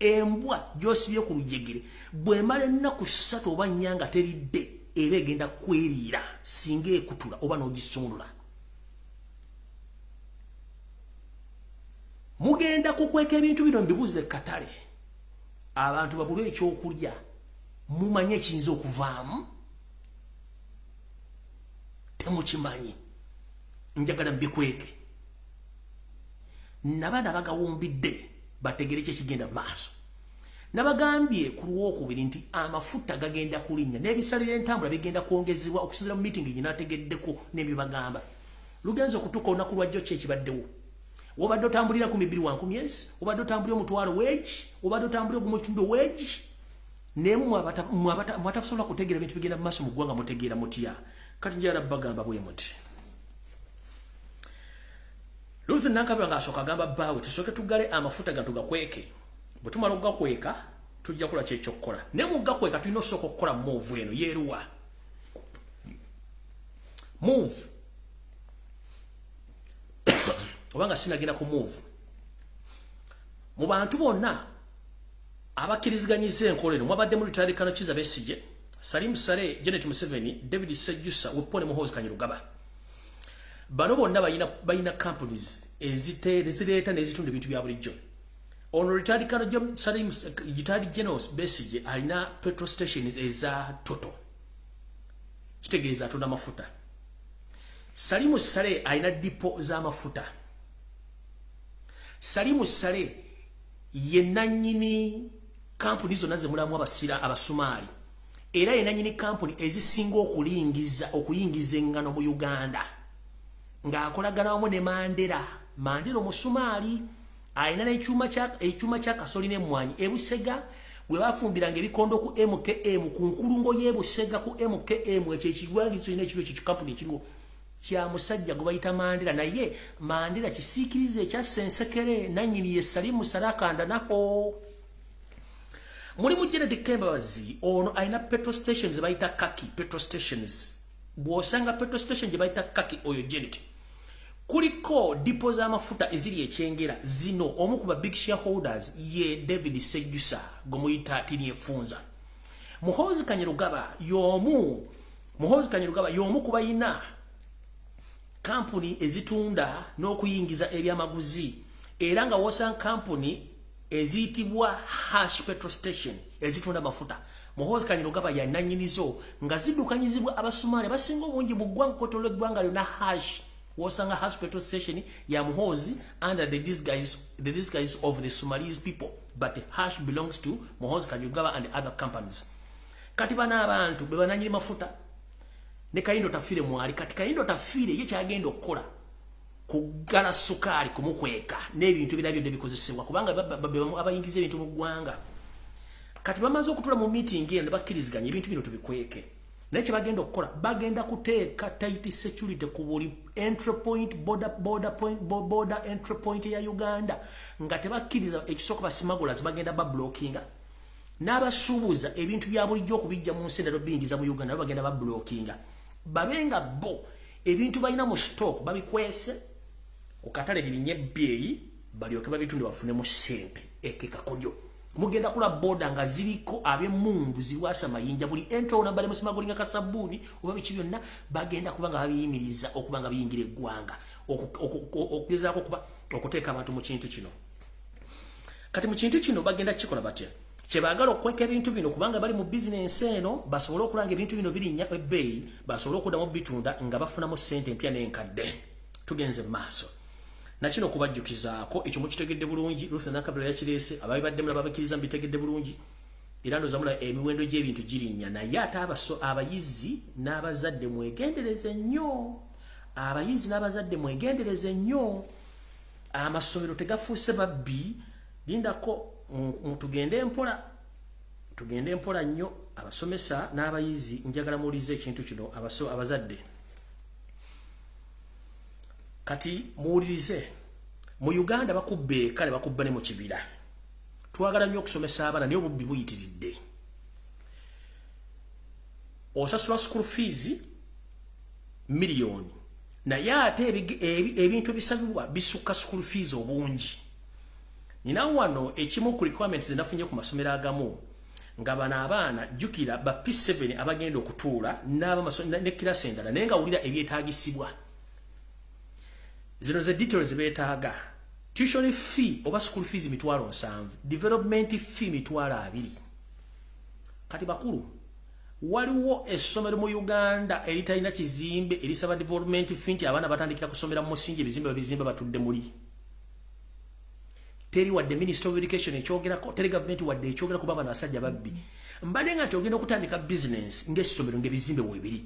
Speaker 1: Embwa gy'osibye ku lujegere bw'emala ennaku 3 oba 4 nga teridde, eba egenda kweriira singa ekutula oba n'ogisundula. Mugenda kukweka ebintu bino mbibuze katale, abantu babulwe ekyokulya, mumanye ekiyinza okuvaamu? Temukimanyi. Njagala mbikweke nabaana bagawumbidde bategere ki ekigenda maaso. Nabagambye ku Lwokubiri nti amafuta gagenda kulinnya n'ebisale by'entambula bigenda kwongezebwa okusinzira mu meeting gye nategeddeko n'ebibagamba. Lugenza okutuuka olunaku lwajjo, ki ekibaddewo? Wobadde otambulira 2,000 wankumi ezi, obadde otambulira 500 weegi, obadde otambulira 1.5 weegi. Naye mwatakusobola kutegeera bintu bigenda mu maaso mu ggwanga, mutegeera mutya? Kati njagala bagamba bwe muti: Ruth Nankabirwa ng'asooka agamba bbaawe, tusooke tuggale amafuta gano, tugakweke, bwe tumala okugakweka tujja kukola kyekyokukola. Naye mu gakweka tulina osooka okukola move eno yeeruwa move. Obanga sinagenda ku move, mu bantu bonna abakkiriziganyiza enkola eno mwabadde mu retired Colonel Kiza Besigye, Salim Saleh, Janet Museveni, David Sejusa, Wepone Muhoozi Kainerugaba. Bano bonna balina companies ezireeta n'ezitunda ebintu bya bulijjo. Ono retired Colonel Salim, retired General Besigye alina petrol station eza Total, kitegeeza atunda mafuta. Salimu Saleh alina depot z'amafuta. Salimu Saleh ye nannyini kampuni zonna zemulamu abasira Abasumaali, era ye nannyini kampuni ezisinga okuyingiza eŋŋano mu Uganda, ng'akolagana wamu ne Mandera. Mandera Omusumaali alina n'ekyuma kya kasoli n'emmwanyi ebusega we bafumbiranga ebikondo ku MKM, ku nkulungo y'ebusega ku MKM. Ekyo ekigwangizo kirina ekiriwo, ekyo kampuni ekiriwo kya musajja gwe bayita Mandera. Naye Mandera kisiikiriza ekya Sensekere, nannyini ye Salimu Sarakanda. Naho mulimu Janet Kembabazi, ono alina petrol stations bayita Kaki petrol stations. Bw'osanga petrol station gye bayita Kaki, oyo Janet. Kuliko depot z'amafuta eziri ekyengera zino, omu ku ba big shareholders ye David Sejusa gwe muyita Tinyefunza. Muhoozi Kainerugaba y'omu, Muhoozi Kainerugaba y'omu ku bayina kampuni ezitunda n'okuyingiza ebyamaguzi, era nga wosanga kampuni eziyitibwa Hash petrol station ezitunda amafuta, Muhoozi Kainerugaba yananyinizo, nga ziddukanyizibwa Abasumaali basinga obungi mu ggwanga kwetolola eggwanga lyonna. Hash Wosanga hash petrol station ya Muhoozi under the disguise of the Somalis people, but hash belongs to Muhoozi Kainerugaba and other companies. Kati bana abantu be bananyini mafuta ne Kahinda Otafiire mwali. Kati Kahinda Otafiire ye kyagenda okukola kugala sukaali, kumukweka n'ebintu ebirala byonna ebikozesebwa, kubanga abayingiza ebintu mu ggwanga. Kati bamaze okutula mu meeting eno ne bakkiriziganya ebintu bino tubikweke, naye kyebagenda okukola, bagenda kuteeka tight security ku buli entry point, border point, border entry point ya Uganda, nga tebakkiriza. Ekisooka, ba smugglers bagenda bablockinga, n'abasuubuza ebintu bya bulijjo okubijja mu nsi endala biyingiza mu Uganda nabo bagenda bablockinga, babe nga bo ebintu balina mu stock babikwese ku katale birinye ebbeeyi, balyoke babitunde bafunemu ssente. Ekekakodyo mugenda kula boda nga ziriko ab'emmundu ziwasa mayinja buli entry ona bali musmagglinga kasabbuuni oba biki byonna, bagenda kuba nga babiyimiriza okuba nga biyingira eggwanga, okugezaako okuba okuteeka abantu mu kintu kino. Kati mu kintu kino bagenda kikola batya? Kyebaagala okukweka ebintu bino, kubanga bali mu bizinensi eno, basobole okulanga ebintu bino birinnya ebbeeyi, basobole okuddamu bitunda nga bafunamu ssente empya n'enkadde. Tugenze mu maaso nakino okubajjukizaako ekyo mukitegedde bulungi. Ruth Nakabira yakireese, ababibaddemu nababakkiriza mubitegedde bulungi. Era ndowooza mulaba emiwendo gy'ebintu girinnya, naye ate abaso abayizi n'abazadde mwegendereze nnyo, abayizi n'abazadde mwegendereze nnyo. Amasomero tegafuuse babbi. Lindako, tugende mpola, tugende mpola nnyo. Abasomesa n'abayizi, njagala muwulize ekintu kino. Abazadde kati muwulirize. Mu Uganda bakubba eka ne bakubba ne mu kibira. Twagala nnyo okusomesa abaana, naye obubbi buyitiridde. Osasula school fees miliyoni, naye ate ebintu ebisabibwa bisukka school fees obungi. Nina wano ekimu ku requirements zenafunye ku masomero agamu, nga bano abaana, jjukira ba P7 abagenda okutuula ne kirasi endala, naye nga wulira ebyetaagisibwa. Zino ze details beetaaga: tuition fee oba school fees 700,000, development fee 20,000. Kati bakulu, waliwo essomero mu Uganda eritalina kizimbe erisaba development fee, nti abaana batandikira kusomera mu musingi, ebizimbe babizimba batudde muli? Teri wadde Minister of Education ekyogerako, teri gavumenti wadde ekyogera, kuba bano abasajja babbi. Mbadde nga nti ogenda okutandika business ng'essomero ng'ebizimbe weebiri,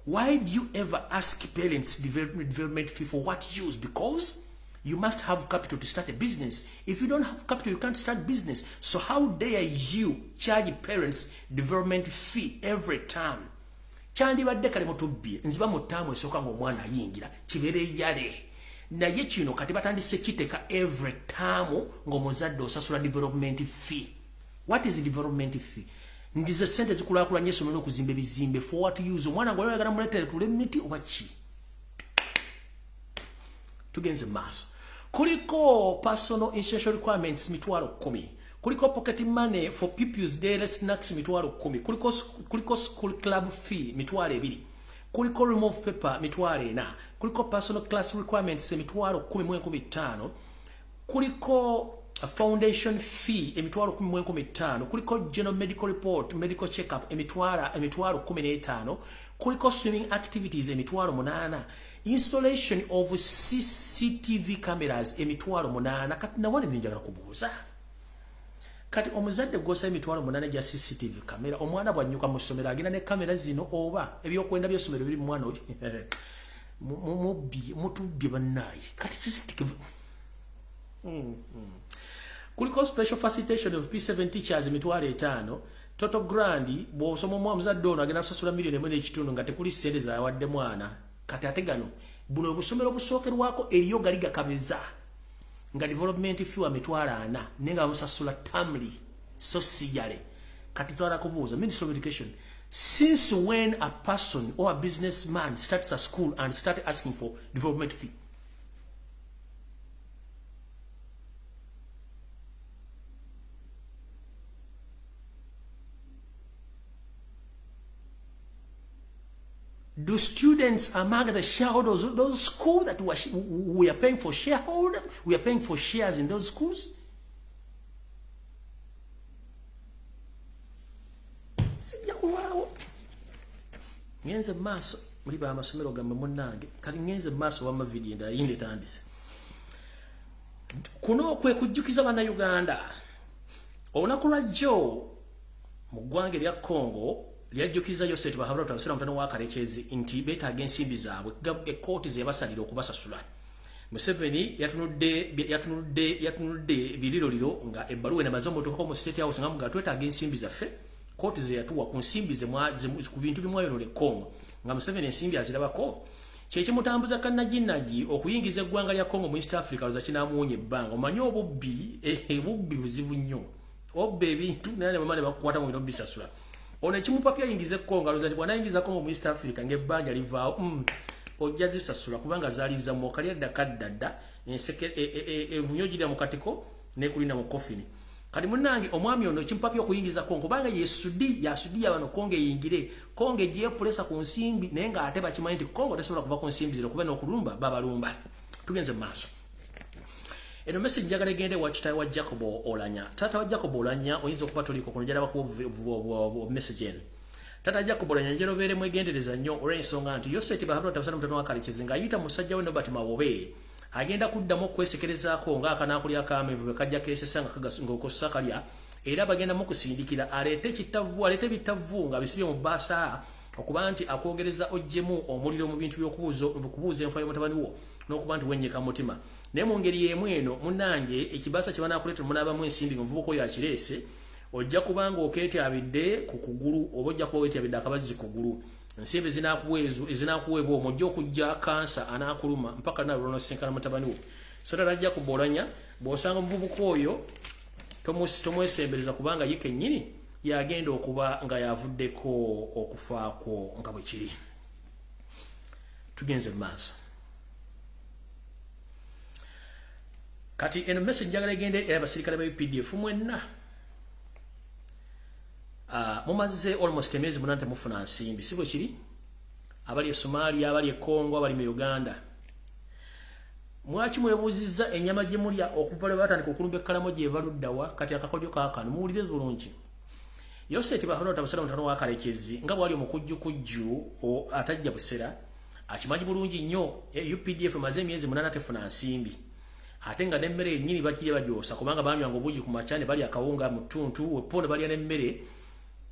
Speaker 1: why do you ever ask parents development fee? For what use? Because you must have capital to start a business. If you don't have capital, you can't start business. So how dare you charge parents development fee every term? Kyandibadde kale mutubbye nziba mu ttaamu esooka ng'omwana ayingira, kibeere yale, naye kino kati batandise kiteeka every term ng'omuzadde osasula development fee. What is development fee? Ndize sente zikulaakulanya essomero n'okuzimba ebizimbe. For what use? Omwana gwe oyagala muleetere tule miti oba ki? Tugenze mu maaso. Kuliko personal essential requirements 10,000, kuliko pocket money for pupils daily snacks 10,000, kuliko school club fee 20,000, kuliko remove paper 40,000, kuliko personal class requirements 15,500, kuliko foundation fee 15,500, kuliko general medical report, medical checkup 15,000, kuliko swimming activities 8,000, installation of CCTV cameras 8,000. Kati nawane ninjagala kubuuza, kati omuzadde gwosa 8,000 gya CCTV camera, omwana bwanyuka mu ssomero agenda ne kamera zino, oba ebyokwenda by'essomero biri mu mwana oli? Mubbi, mutubbye bannaaye. Kati CCTV. Kuliko special facilitation of P7 teachers 500,000. Total grand, bw'osoma omwa omuzadde ono agenda kusasula 1.5 million nga tekuli ssente zawadde mwana. Kati ate gano, buno obusomero busookerwako eriyo gali gakabeza nga development fee wa 40,000, naye nga bamusasula termly, so si yearly. Kati twala kubuuza Ministry of Education, since when a person or a businessman starts a school and start asking for development fee? Do students among the shareholders of those schools that we are paying for shareholder, we are paying for shares in those schools? Sijja kulwawo, ngenze mu maaso. Muli ba amasomero gammwe munnange. Kali ngenze mu maaso wamma vidiyo endala yindi etandise. Kuno kwe kujjukiza Bannayuganda. Olunaku lwa jjo mu ggwanga erya Congo lyajjukiza Yosef Bahabura Tabasira mutano wa Karekezi nti beetaaga ensimbi zaabwe ekkooti ze yabasalira okubasasula. Museveni yatunudde biriroliro nga ebbaluwa enamaze omutuukako mu State House nga mugaa twetaaga ensimbi zaffe kkooti ze yatuwa ku nsimbi ku bintu bimwayonola e Congo nga Museveni ensimbi azirabako. Kyekimutambuza kannajinnaji okuyingiza eggwanga lya Congo mu East Africa loza kinaamuwonya ebbanga. Omanyi obubbi obubbi buzibu nnyo, obba ebintu naye ne bamala ne bakukwata mu bino bisasula. Ono ekimupapya ayingiza e Congo aloza nti bw'anaayingiza Congo mu East Africa ng'ebbanja livaawo, ojja zisasula kubanga zaali zammwe okalya dda kadda dda envunyo girya mu katiko n'ekulina mu kofini. Kati munnange omwami ono ekimupapya okuyingiza Congo kubanga ye Sudi yasudiya bano Congo eyingire Congo egyepulesa ku nsimbi naye ng'ate bakimanyi nti Congo tesobola kuva ku nsimbi zino kuba n'okulumba babalumba. Tugenze mu maaso. Eno message njagala egende wa kitaawe wa Jacob Olanya. Taata wa Jacob Olanya oyinza okuba toliko kuno njagala bakuwa message eno. Taata Jacob Olanya njagala obeere mwegendereza nnyo olw'ensonga nti Yosef Bahabura Tabasana mutano wa Karekezi ng'ayita musajja we Norbert Mawobe agenda kuddamu okwesekerezaako ng'akanaakulya ak'amenvu bwe kajja keesesa ng'okossa kalya era bagenda mukusindikira aleete ekitavu aleete ebitavu nga bisibye mu bbaasa okuba nti akwogereza oggyemu omuliro mu bintu by'okubuuza enfa y'omutabani wo n'okuba nti wennyika mutima. Naye mu ngeri y'emu eno munnange ekibaasa kye banaakuleetera munaabamu ensimbi ng'omuvubuka oyo akireese ojja kuba ng'okeetyabidde ku kugulu oba ojja kuba weetyabidde akabazzi kugulu. Ensimbi ezinaakuweebwa omwo ojja okujja kansa anaakuluma mpaka nawe lw'onoosinkana mutabani wo. So taata ajja kubolanya bw'osanga omuvubuka oyo tomwesembereza kubanga ye kennyini yagenda okuba nga yavuddeko okufaakwo nga bwe kiri. Tugenze mu maaso. Kati eno message njagala egende era abasirikale ba UPDF mwenna. Mumaze almost emyezi 8 temufuna nsimbi, si bwe kiri? Abali e Somalia, abali e Congo, abali mu Uganda. Mwaki mwebuuzizza ennyama gye mulya okuva lwe baatandika okulumba ekkalamo gy'eva luddawa? Kati akakodyo kaakano muwulire bulungi. Yosef Bahabura Tabasana mutano wa Karekezi nga bw'ali omukujjukujju atajja busera akimanyi bulungi nnyo UPDF emaze emyezi 8 tefuna nsimbi. Ate nga n'emmere yennyini bakirya bagyosa kubanga banywanga obuugi ku makya ne balya akawunga mu ttuntu wepo ne balya n'emmere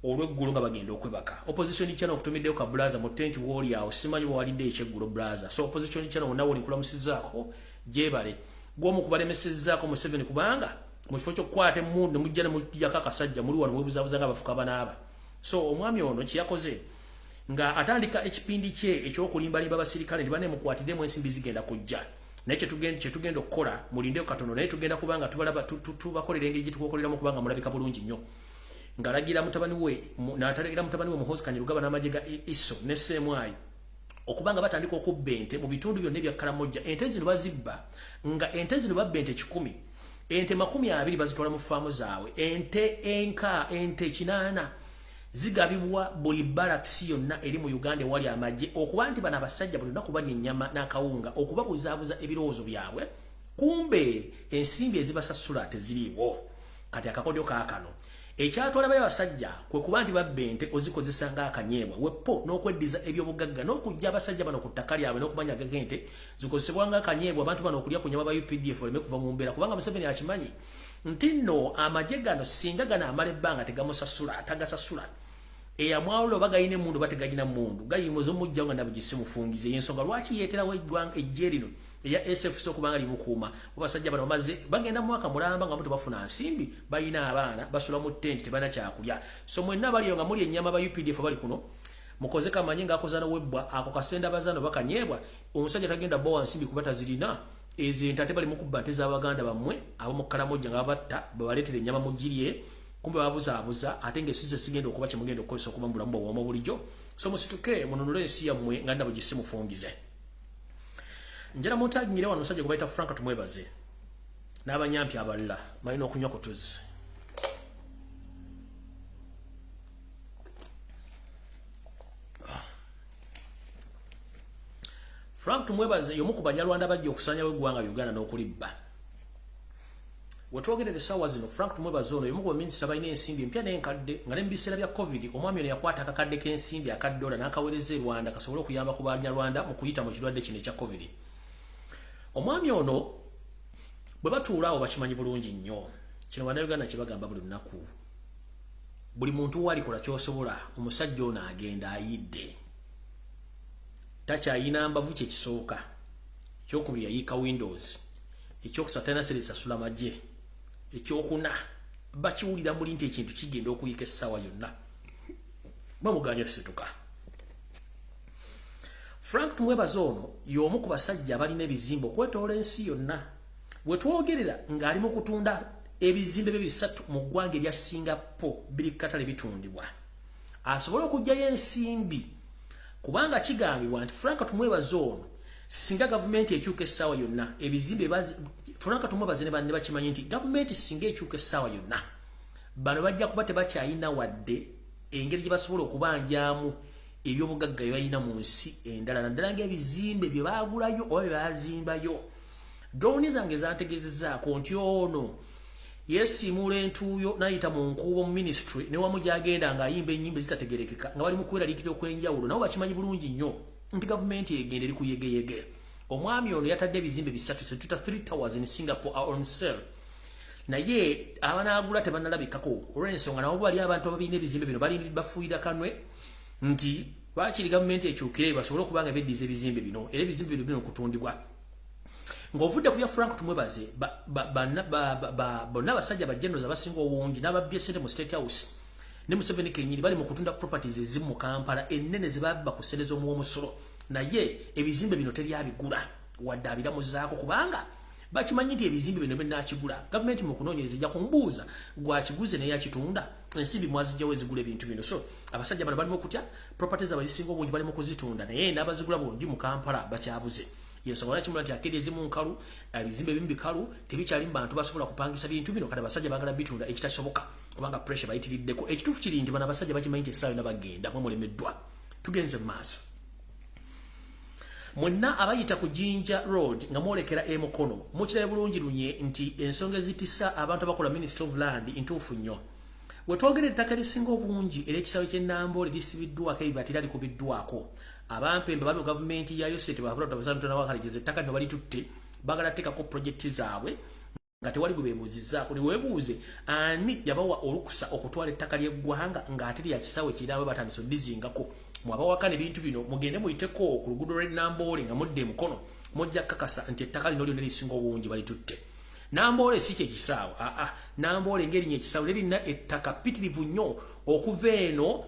Speaker 1: olw'eggulo nga bagenda okwebaka. Opposition channel okutumiddeyo ka blaza mu tent w'oli awo simanyi bw'owalidde ekyeggulo blaza. So opposition channel wonna woli nkulamusizzaako gyebale. Gw'omu kubalemesezzaako Museveni kubanga mu kifo ky'okukwata emmundu ne mujja ne muggyako akasajja muli wano mwebuzaabuza nga abafuka banaaba. So omwami ono kye yakoze nga atandika ekipindi kye eky'okulimbalimba abasirikale nti banne mukwatiddemu ensimbi zigenda kujja. Naye kye tugenda okukola mulindeko katono naye tugenda kubanga tubalaba tubakolera engeri gye tukokoleramu kubanga mulabika bulungi nnyo. Ng'alagira mutabani we n'atalagira mutabani we Muhoozi Kainerugaba n'amagye ga ISO ne CMI okubanga batandika okubba ente mu bitundu byonna ebya Karamoja. Ente zino bazibba nga ente zino babba ente 100, ente 20 bazitwala mu faamu zaabwe, ente enka ente 8 zigabibwa buli barracks yonna eri mu Uganda ewali amagye okuba nti bano abasajja buli lunaku balya ennyama n'akawunga okubabuzaabuza ebirowoozo byabwe kumbe ensimbi ezibasasula teziriiwo. Kati akakodyo kaakano ekyatwala bali abasajja kwe kuba nti babba ente ozikozesa ng'akanyeebwa wepo n'okweddiza ebyobugagga n'okuggya abasajja bano ku ttaka lyabwe n'okumanyagako ente zikozesebwa ng'akanyeebwa abantu bano okulya ku nnyama ba UPDF baleme kuva mu mbeera kubanga Museveni akimanyi nti nno amagye gano singa gano amala ebbanga tegamusasula tagasasula eyamwawula oba galina emmundu oba tegalina mmundu gayinza omugjawo nga nabugisi mufungize. Y'ensonga lwaki yeeterawo eggwanga eggye lino erya SFC okubanga limukuuma. Abasajja bano bamaze bagenda mwaka mulamba nga tebafuna nsimbi, balina abaana basula mu tenti tebalina kyakulya. So mwenna baliyo nga muli ennyama ba UPDF bali kuno mukoze kamanyi ng'akoza n'owebbwa ako kasenda bazaano bakanyeebwa omusajja tagenda bbawa nsimbi kuba tazirina. Ezo ente ate bali mu kubba nte z'abaganda bammwe ab'omu Karamoja nga babatta babaleetera ennyama mugirye kumbe babuzaabuza ate ng'ensi zigenda okuba kye mugenda okukozesa okuba mu bulamu bwabwe bulijjo. So musituke mununule ensi yammwe nga ndabo gye simufungize. Njala muntagingire wano omusajja gwe bayita Frank Tumwebaze n'abanyampi abalala balina okunywa ku tuzzi. Frank Tumwebaze y'omu ku Banyarwanda bajja okusaanyawo eggwanga Uganda n'okulibba. Wetwogerera essaawa zino, Frank Tumwebaze ono y'omu ku baminisita balina ensimbi empya n'enkadde, nga ne mu biseera bya COVID omwami ono yakwata akakadde k'ensimbi aka ddola n'akaweereza e Rwanda kasobole okuyamba ku Banyarwanda mu kuyita mu kirwadde kino ekya COVID. Omwami ono bwe batuula awo bakimanyi bulungi nnyo. Kino Bannayuganda kye bagamba buli lunaku. Buli muntu walikola ky'osobola, omusajja ono agenda ayidde. Takyayina mbavu kye kisooka. Ekyokubiri yayiika windows. Ekyokusatu talina ssente zisasula magye. Ekyokuna bakiwulira muli nti ekintu kigenda okuyiika essaawa yonna. Bamuganya osituka. Frank Tumwebaze ono y'omu ku basajja abalina ebizimbe okwetoola ensi yonna. We twogerera ng'ali mu kutunda ebizimbe bye bisatu mu ggwanga erya Singapore biri katale bitundibwa. Asobole okuggyayo ensimbi kubanga kigambibwa nti Frank Tumwebaze ono singa gavumenti ekyuka essaawa yonna ebizimbe Frank Tumwebaze ne banne bakimanyi nti gavumenti singa ekyuka essaawa yonna bano bajja kuba tebakyalina wadde engeri gye basobola okubanjamu ebyobugagga bye balina mu nsi endala, naddala ng'ebizimbe bye baagulayo oba bye baazimbayo. Drone zange zantegeezezzaako nti ono yeesiimuula entuuyo n'ayita mu nkuubo mu ministry ne wamu gy'agenda ng'ayimba ennyimba ezitategeerekeka nga bali mu kweraliikirira okw'enjawulo. Nabo bakimanyi bulungi nnyo nti gavumenti egenda eri ku yegeyege. Omwami ono yatadde ebizimbe bisatu, se tuyita 3 towers in Singapore are on sale, naye abanaagula tebannalabikako olw'ensonga nabo bali abantu abalina ebizimbe bino bali bafuuyira kanwe nti lwakiri gavumenti ekyukire basobole okuba nga beddiza ebizimbe bino, era ebizimbe bino bino okutundibwa. Ng'ovudde ku bya Frank Tumwebaze, bonna abasajja ba generals abasinga obungi n'ababbye ssente mu State House ne Museveni kennyini bali mu kutunda properties ezimu mu Kampala ennene ze babba ku ssente z'omuwa omusolo, naye ebizimbe bino teryabigula wadde abiramuzaako kubanga bakimanyi nti ebizimbe bino byenakigula gavumenti mu kunoonyereza ejja kumbuuza gwakiguze naye yakitunda, ensimbi mwazijjawo ezigula ebintu bino? So abasajja bano bali mu kutya, properties abazisinga obungi bali mu kuzitunda, naye n'abazigula bungi mu Kampala bakyabuze. Yensonga lwaki mulaba nti arcade ezimu nkalu, ebizimbe ebimu bikalu, tebikyalimu bantu basobola kupangisa bintu bino. Kati abasajja baagala bitunda ekitasoboka kubanga pressure bayitiriddeko. Ekituufu kiri nti bano abasajja bakimanyi nti essaawa yonna bagenda. Mwe mulemeddwa. Tugenze mu maaso. Mwenna abayita ku Jinja Road nga mwolekera e Mukono mukirabe bulungi lunye nti ensonga ezitisa abantu abakola Ministry of Land ntuufu nnyo. Wetwogera ettaka erisinga obungi ery'ekisaawe ky'e Namboole lisibiddwako ebibaati era likubiddwako. Abampembe bali mu gavumenti ya Yoseti bakalekeza ettaka lino balitutte, bagala teekako projekiti zaabwe nga tewali gwe beebuuzizzaako. Niweebuuze ani yabawa olukusa okutwala ettaka ly'eggwanga ng'ate lya kisaawe kiramba? Batandise oddizingako. Mwabawakana ebintu bino, mugende muyiteko ku luguudo lw'e Namboole nga mudde emukono, mujja kukakasa nti ettaka lino lyonna erisinga obungi balitutte. Namboole si kyekisaawe, aa, Namboole ng'erinnya ekisaawe lirina ettaka ppitirivu nnyo okuva eno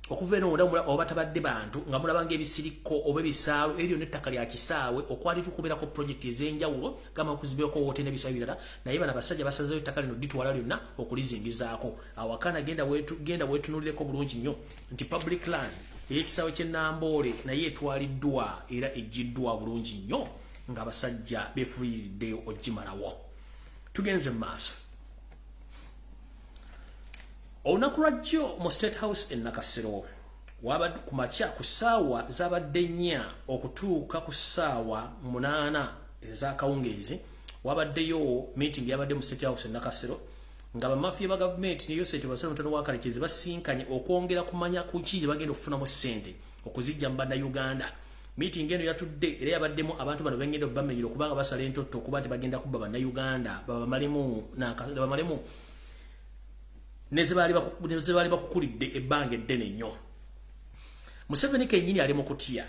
Speaker 1: wonna oba tabadde bantu nga mulaba ng'ebisirikko oba ebisaalu, eryo n'ettaka lya kisaawe okwali tukubeerako projekiti ez'enjawulo, gamba okuzibirako wooteri n'ebisaawe ebirala. Naye bano abasajja basazeeyo ettaka lino ditwala lyonna okulizingizaako. Awakana genda weetunuulireko bulungi nnyo nti public land ey'ekisaawe ky'e Namboole naye etwaliddwa era eggiddwa bulungi nnyo ng'abasajja beefuliridde ogimalawo. Tugenze mu maaso. Olunaku lwajjo mu State House e Nakasero ku makya ku ssaawa zabadde 4 okutuuka ku ssaawa 8 ez'akawungeezi wabaddeyo meeting yabadde mu State House e Nakasero nga bamafiya ba gavumenti ne Yoseti Basale Mutono wa Kalekezi basinkanye okwongera kumanya ku ki gye bagenda okufunamu ssente okuzijja mu Bannayuganda. Meeting eno yatudde era yabaddemu abantu bano bengenda obbamenyera okubanga basala entotto okuba nti bagenda kubba Bannayuganda babamalemu nezebaali bakukulidde ebbanga eddene nnyo. Museveni kennyini ali mu kutya.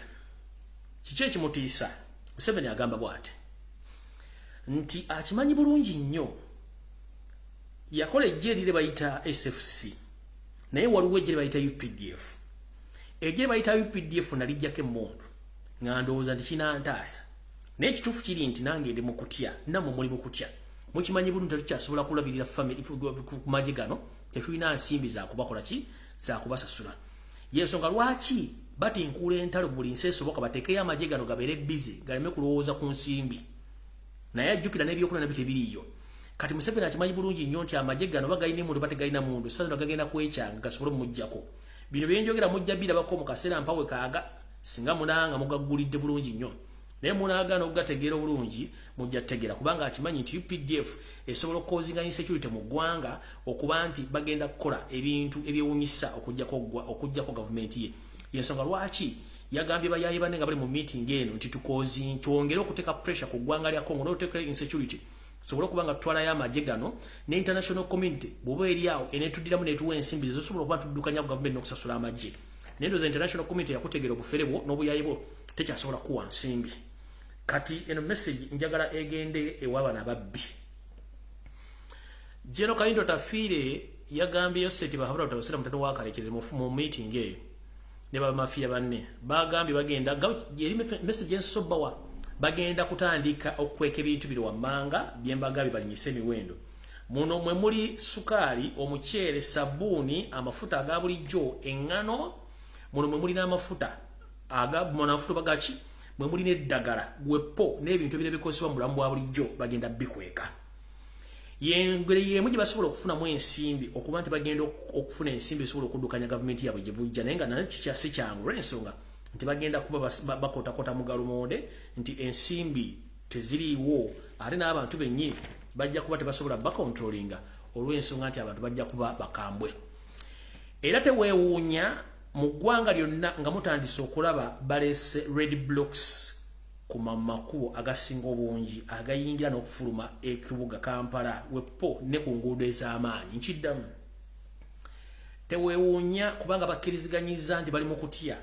Speaker 1: Kiki ekimutiisa? Museveni agamba bw'ati nti akimanyi bulungi nnyo yakola ejje erire bayita SFC, naye waliwo ejje bayita UPDF. Ejje bayita UPDF nalijjako emmundu nga ndowooza nti kinantaasa, naye ekituufu kiri nti nange ndi mu kutya, nammwe muli mu kutya. Mukimanyi bulungi tetukyasobola kulabirira family ku magye gano, tetulina nsimbi zakubakola ki, zakubasasula. Yensonga lwaki batinkuula entalo buli nsi esoboka bateekeyo amagye gano gabeere busy galeme kulowooza ku nsimbi. Naye ajjukira n'ebyokulya nabyo tebiriiyo. Kati Museveni akimanyi bulungi nnyo nti amagye gano bagalina emundu, bategalina mundu sasa gagenda kwekyanga gasobole omuggyako. Bino byenjogera mujja birabako mu kaseera mpawe kaaga singa munanga mugaggulidde bulungi nnyo. Naye munaagaana okugategeera obulungi, mujja kutegeera, kubanga akimanyi nti UPDF esobola okucausinga insecurity mu ggwanga, okuba nti bagenda kukola ebintu ebyewunyisa okuggyako gavumenti ye. Yensonga lwaki yagambye bayaye banne nga bali mu meeting eno nti tukozi twongere okuteeka pressure ku ggwanga lya Congo n'okuteeka insecurity, sobole okuba nga tutwalayo amagye gano ne international community bw'oba eri awo enetuddiramu netuwa ensimbi zesobola okuba tuddukanya ku gavumenti n'okusasula amagye. Naye ndowooza international community yakutegeera obufere bwo n'obuyayi bwo, tekyasobola kuwa nsimbi. Kati eno message njagala egende ew'abana ababbi. General Kahinda Otafiire yagambye Yoseti Bahabura Otabasira mutano wa Karekezi mu meeting eyo ne bamafiya banne, bagambye bagenda, eri message ensobawa, bagenda kutandika okukweka ebintu biri wammanga byembagambye balinyise emiwendo. Muno mwe muli sukaali, omuceere, sabbuuni, amafuta aga bulijjo, eŋŋano. Muno mwe muli n'amafuta aga amafuta bagaki, mwe muli n'eddagala wepo n'ebintu ebira bikozesebwa mu bulamu bwa bulijjo, bagenda bikweka. Yengeri yemu gye basobola okufunamu ensimbi, okuba nti bagenda okufuna ensimbi esobola okuddukanya gavumenti yaabwe gye bujja, naye nga nayo si kyangu, olw'ensonga nti bagenda kuba bakotakota mu galumonde nti ensimbi teziriiwo, ate n'abantu bennyini bajja kuba tebasobola bacontrollinga, olw'ensonga nti abantu bajja kuba bakambwe. Era teweewuunya mu ggwanga lyonna nga mutandise okulaba balese red blocks ku makubo agasinga obungi agayingira n'okufuluma ekibuga Kampala wepo ne ku nguudo ez'amaanyi. Nkiddamu, teweewuunya kubanga bakkiriziganyiza nti bali mu kutya,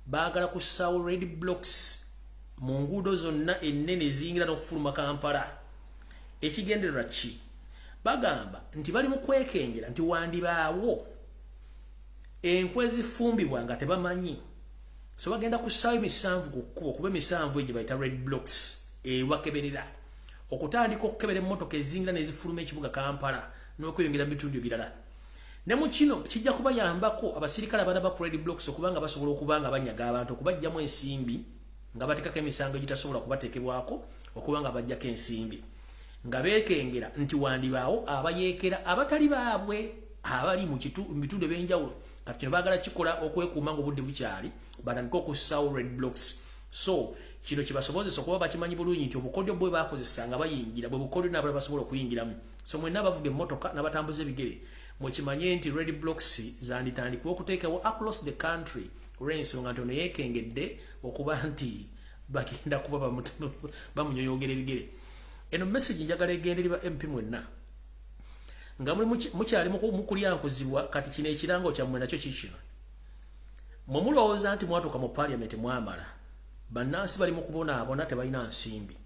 Speaker 1: baagala kussaawo red blocks mu nguudo zonna ennene eziyingira n'okufuluma Kampala. Ekigendererwa ki? Bagamba nti bali mu kwekengera nti wandibaawo enkwe ezifumbibwa nga tebamanyi, so bagenda kussaawo emisanvu ku kkubo, kuba emisanvu egyo bayita red blocks ewakeberera okutandika okukebera emmotoka ezingira n'ezifuluma ekibuga Kampala n'okweyongera mu bitundu ebirala. Ne mu kino kijja kubayambako abasirikale abaana ba red blocks okubanga basobola okuba nga banyaga abantu, okubajjamu ensimbi nga bateekako emisango egitasobola kubateekebwako, okuba nga bajjako ensimbi nga beekengera nti wandibaawo abayeekera abatali baabwe abali mu bitundu ebyenjawulo. Kati kino baagala kikola okwekuuma nga obudde bukyali, batandike okussaawo red blocks. So kino kibasobozesa okuba bakimanyi bulungi nti obukodyo bwe bakozesa nga bayingira bwe bukodyo n'abalala basobola okuyingiramu. So mwenna abavuga emmotoka n'abatambuza ebigere, mwekimanye nti red blocks zanditandikibwa okuteekebwa across the country, olw'ensonga nti ono yeekengedde okuba nti bagenda kuba bamunyoyogera ebigere. Eno message njagala egende eri ba MP mwenna nga muli mukyali mukulyankuzibwa. Kati kino ekirango kyammwe nakyo kikino: mwe mulowooza nti mwatuuka mu parliament mwamala, bannansi bali mu kubonaabona, tebalina nsimbi,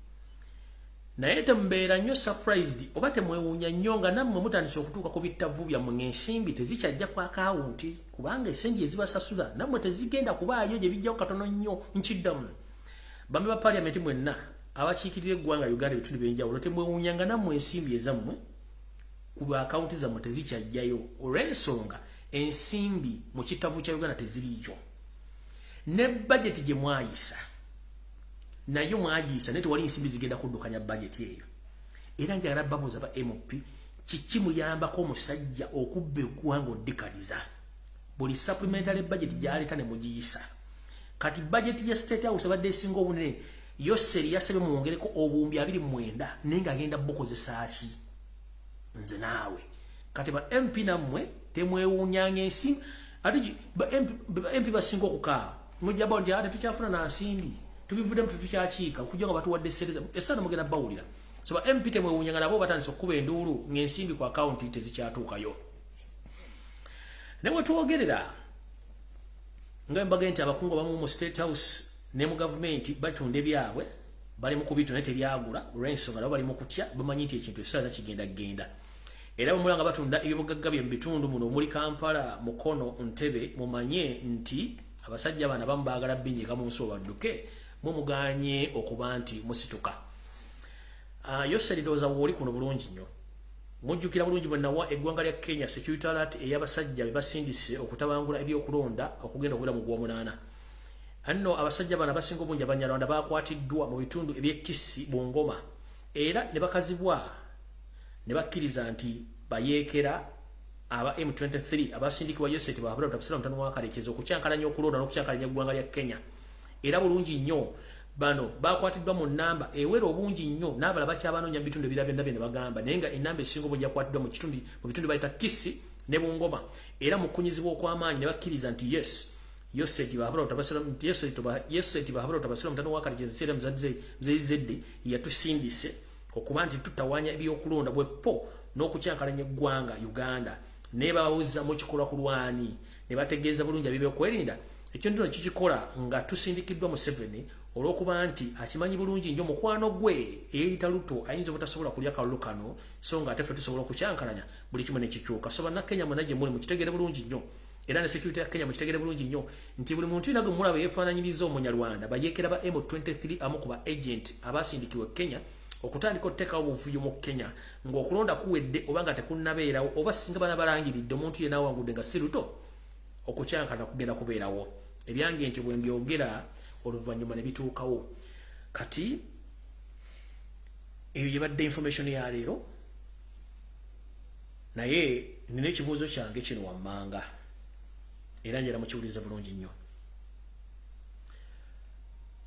Speaker 1: naye temubeera nnyo surprised oba temwewuunya nnyo nga nammwe mutandise okutuuka ku bittavu byammwe ng'ensimbi tezikyajja ku akawunti, kubanga esengi ezibasasula nammwe tezigenda kubaayo gye bijjawo katono nnyo. Nkiddamu, bambi ba parliament mwenna abakiikirira eggwanga Uganda ebitundu byenjawulo, temwewuunya nga nammwe ensimbi ezammwe ku akawunti zammwe tezikyajjayo, olw'ensonga ensimbi mu kitavu kya Uganda teziriiyo. Ne bajeti gye mwayisa nayo mwagiyisa, naye tewali nsimbi zigenda kuddukanya bajeti eyo. Era njagala babuuza ba MP, kiki muyambako omusajja okubba eggwanga oddikaliza buli supplementary budget gyaleeta ne mugiyisa? Kati budget ya State House abadde esinga obunene, Yoseri yasabye mwongereko obuwumbi 29, naye ng'agenda bukozesa ki? Nze naawe kati ba MP nammwe temwewuunyanga ensimbi. Ate ba MP basinga okukaaba, mujja bawo nti ate tukyafuna na nsimbi, tubivuddemu, tetukyakiika okujja nga batuwadde sente esaana, mugenda bawulira. So ba MP temwewuunyanga nabo batandise okukuba enduulu ng'ensimbi ku akawunti tezikyatuukayo. Ne bwe twogerera nga mbage nti abakungu abamu mu State House ne mu gavumenti batunda ebyabwe, bali mu kubitu naye tebyagula, olw'ensonga nabo bali mu kutya, bamanyi nti ekintu esaza kigenda genda. Era bwe mulanga batunda ebyobugagga bye mu bitundu muno omuli Kampala, Mukono, Ntebe, mumanye nti abasajja bano abamu baagala binyika mu nsi obadduke, mumuganye okuba nti musituka. Yoseri ndowooza wooli kuno bulungi nnyo. Mujjukira bulungi bwe nawa eggwanga lya Kenya security alert ey'abasajja be basindise okutabangula ebyokulonda okugenda okubeera mu gwomunaana. Anno abasajja bano abasinga obungi Abanyarwanda bakwatiddwa mu bitundu eby'e Kisii, Bungoma, era ne bakazibwa ne bakkiriza nti bayeekera aba M23 abasindikibwa Yoseti Bahabura Tabasira mutano wa Karekezi okukyankalanya okulonda n'okukyankalanya eggwanga lya Kenya. Era bulungi nnyo. Bano bakwatiddwa mu nnamba ewera obungi nnyo, n'abalala bakyabanoonya mu bitundu ebirala byonna bye bagamba, naye nga ennamba esinga obungi yakwatiddwa mu bitundu bayita Kisii ne Bungoma. Era mu kukunyizibwa okw'amaanyi ne bakkiriza nti yes, Yoseti Bahabura Tabasira, mutano wa Karekezi Mzee Zedde, yatusindise okuba nti tutawanya ebyokulonda bwepo n'okukyankalanya eggwanga Uganda. Naye bababuuza, mukikola ku lwani? Ne bategeeza bulungi ab'ebyokwerinda, ekyo ntono kikikola nga tusindikiddwa Museveni, olw'okuba nti akimanyi bulungi nnyo mukwano gwe eyeyita Ruto ayinza obutasobola kulya kalulu kano, so nga ate ffe tusobola okukyankalanya buli kimu nekikyuka. So Bannakenya mwena gye muli, mukitegere bulungi nnyo, era ne security ya Kenya mukitegere bulungi nnyo nti buli muntu yenna gwe mulaba yeefaananyiriza Omunyarwanda, bayeekera ba M23, amu ku ba agent abasindikibwa e Kenya okutandika okuteekawo obuvuyo mu Kenya ng'okulonda kuwedde oba nga tekunnabeerawo, oba singa bana balangiridde omuntu yenna awangudde nga si Ruto, okukyankana kugenda kubeerawo. Ebyange nti bwe mbyogera, oluvannyuma ne bituukawo. Kati eyo yebadde information ya leero, naye nina ekibuuzo kyange kino wammanga, era njala mukiwuliriza bulungi nnyo.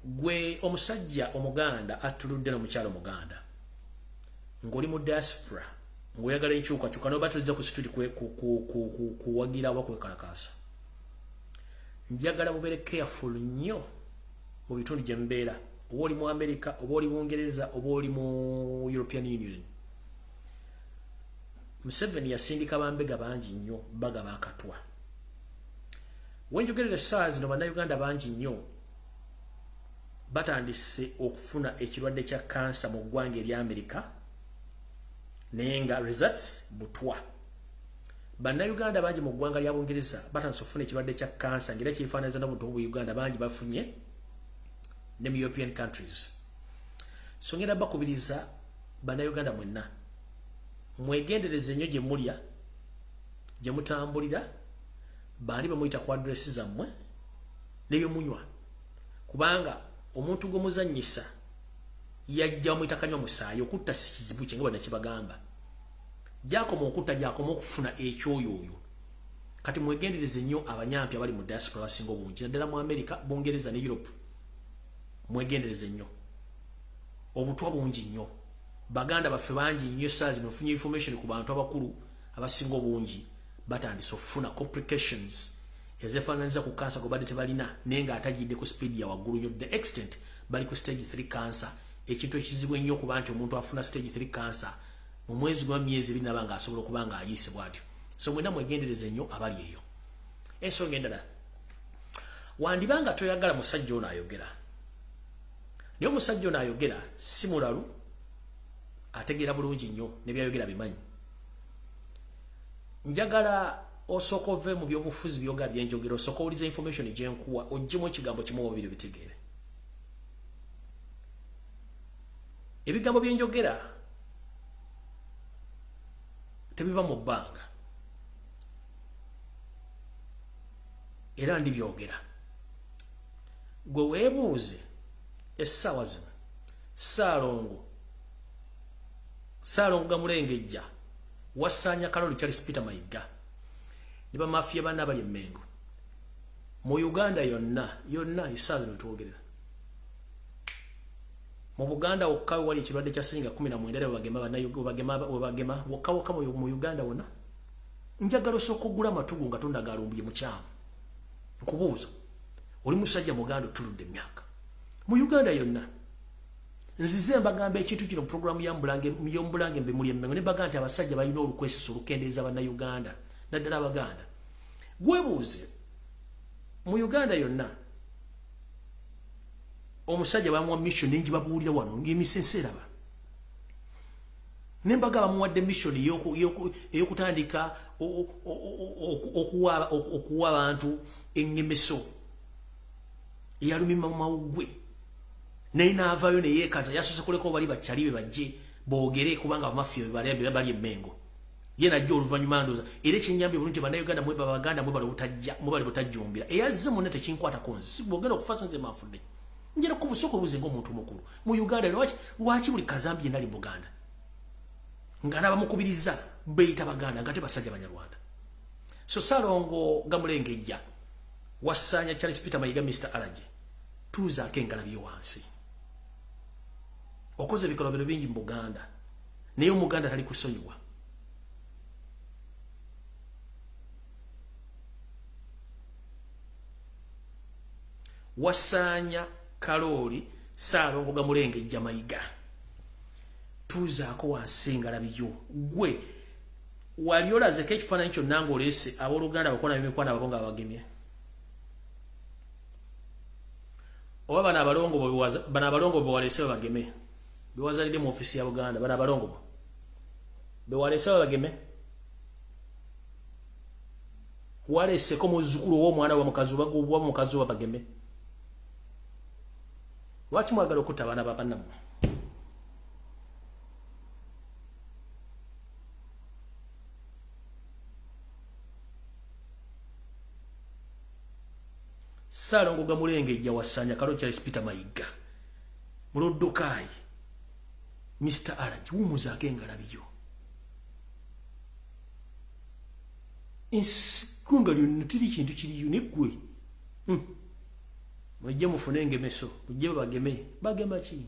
Speaker 1: Gwe omusajja Omuganda attuludde n'omukyalo Omuganda ng'oli mu diaspora, ng'oyagala enkyukakyuka, noba tolizza ku street kuwagira oba kwekalakaasa, njagala mubeere careful nnyo mu bitundu gye mubeera, oba oli mu America, oba oli Bungereza, oba oli mu European Union. Museveni yasindika bambega bangi nnyo bagaba akatwa. Wenjogerera essaawa zino, Bannayuganda bangi nnyo batandise okufuna ekirwadde kya kansa mu ggwanga erya Amerika, naye nga results butwa. Bannayuganda bangi mu ggwanga lya Bungereza batandise okufuna ekirwadde kya kansa, ngaera kyefaananiza nobuntu bu Uganda bangi bafunye ne mu European countries. So ngenda bakubiriza Bannayuganda mwenna, mwegendereze nnyo gye mulya, gye mutambulira, baani bamuyita ku address zammwe nebyemunywa, kubanga omuntu gwemuzanyisa yajja bamuyita kanywa musaayi. Okutta si kizibu kye nga bannakibagamba, gyakoma okutta, gyakoma okufuna ekyoyo oyo. Kati mwegendereze nnyo abanyampi abali mu diaspora basinga obungi, naddala mu America, Bungereza ne Europe. Mwegendereze nnyo, obutwa bungi nnyo. Baganda baffe bangi nnyo essaawa zino ofunye information ku bantu abakulu abasinga obungi batandise okufuna complications ezefaananiza ku kansa gwe badde tebalina, naye ng'atagidde ku speed ya waggulu nnyo, the extent bali ku stage 3 cancer, ekintu ekizibu ennyo okuba nti omuntu afuna stage 3 cancer mu mwezi gwa myezi 2 naba ng'asobola okuba nga ayiise bw'atyo. So mwena mwegendereze nnyo abali eyo. Ensonga endala, wandiba nga toyagala musajja ono ayogera, naye omusajja ono ayogera si mulalu, ategeera bulungi nnyo nebyayogera bimanyi. Njagala osooka ove mu byobufuzi byoga byenjogera, osooka owuliza information gyenkuwa, oggyemu ekigambo kimu oba bibiri bitegeere. Ebigambo byenjogera tebiva mu bbanga, era ndibyogera. Gwe weebuuze essaawa zino, Saalongo Gamulengejja wasaanya Kaloli Charles Peter Mayiga ne bamafiya banna abali Emmengo mu Uganda yonna yonna essaawa zino twogerera. Mu Buganda wokka wali ekirwadde kya senyiga 19 era webagema wokka wokka mu Uganda wonna. Njagala osooka ogula amatugu nga tondagalumbuye mukyamu. Nkubuuza, oli musajja Muganda otuludde emyaka mu Uganda yonna. Nzize mbagamba ekintu kino mu programu y'Omubulange Mbemuli Emmengo, ne baga nti abasajja balina olukwesiso olukendeeza Bannayuganda, naddala Abaganda. Gwebuuze, mu Uganda yonna omusajja bamuwa mission nengi babuulira wano ng'emisense eraba, ne mbaga bamuwadde mission ey'okutandika okuwa abantu eŋŋemeso eyalumima mu mawuggwe, naye n'avaayo neyeekaza. Yasoose kuleka bali bakyali be bajje boogere, kubanga bamafiya bebali bali Emmengo, ye najja oluvannyuma. Ndooza era ekyenyambye bulungi nti Bannayuganda mwe Babaganda mwebale obutajja, mwebale butajjumbira. Eyazze munne tekinkwatako nze. Bwogenda okufa nze manfudde. Njera kubusooka obuze ng'omuntu omukulu mu Uganda, lwaki buli kazambi yenna ali Buganda nga n'abamukubiriza beeyita Baganda nga te basajja Banyarwanda? So Saalongo Gamulengejja wasaanya Charles Peter Mayiga, Mr Allergy, tuuzaako engalabi yo wansi. Okoze ebikolobero bingi mu Buganda, naye Omuganda tali kusonyiwa. Wasaanya Kalooli Ssaalongo Gamulengejja Mayiga, tuuzaako wansi engalabi yo. Gwe wali olazeko ekifaananyi kyonna ng'oleese abooluganda bakona b'emikwano ababo nga babagemye? Oba bano abalongo bewaleese babageme, bewazalidde mu ofiisi ya Buganda, bano abalongo bo bewaleese babageme? Waleeseko muzzukulu ow'omwana wa mukazi oba mukazi oba bageme? Lwaki mwagala okutta abaana ba bannammwe? Ssaalongo Gamulengejja Wasanya Kalo Charles Peter Mayiga Muloddokayi Mr. Alaji, wumuzaako engalabi yo. Eggwanga lyonna teri kintu kiriyo neggwe. Mujje mufune engemeso, mujje babageme. Bagema ki?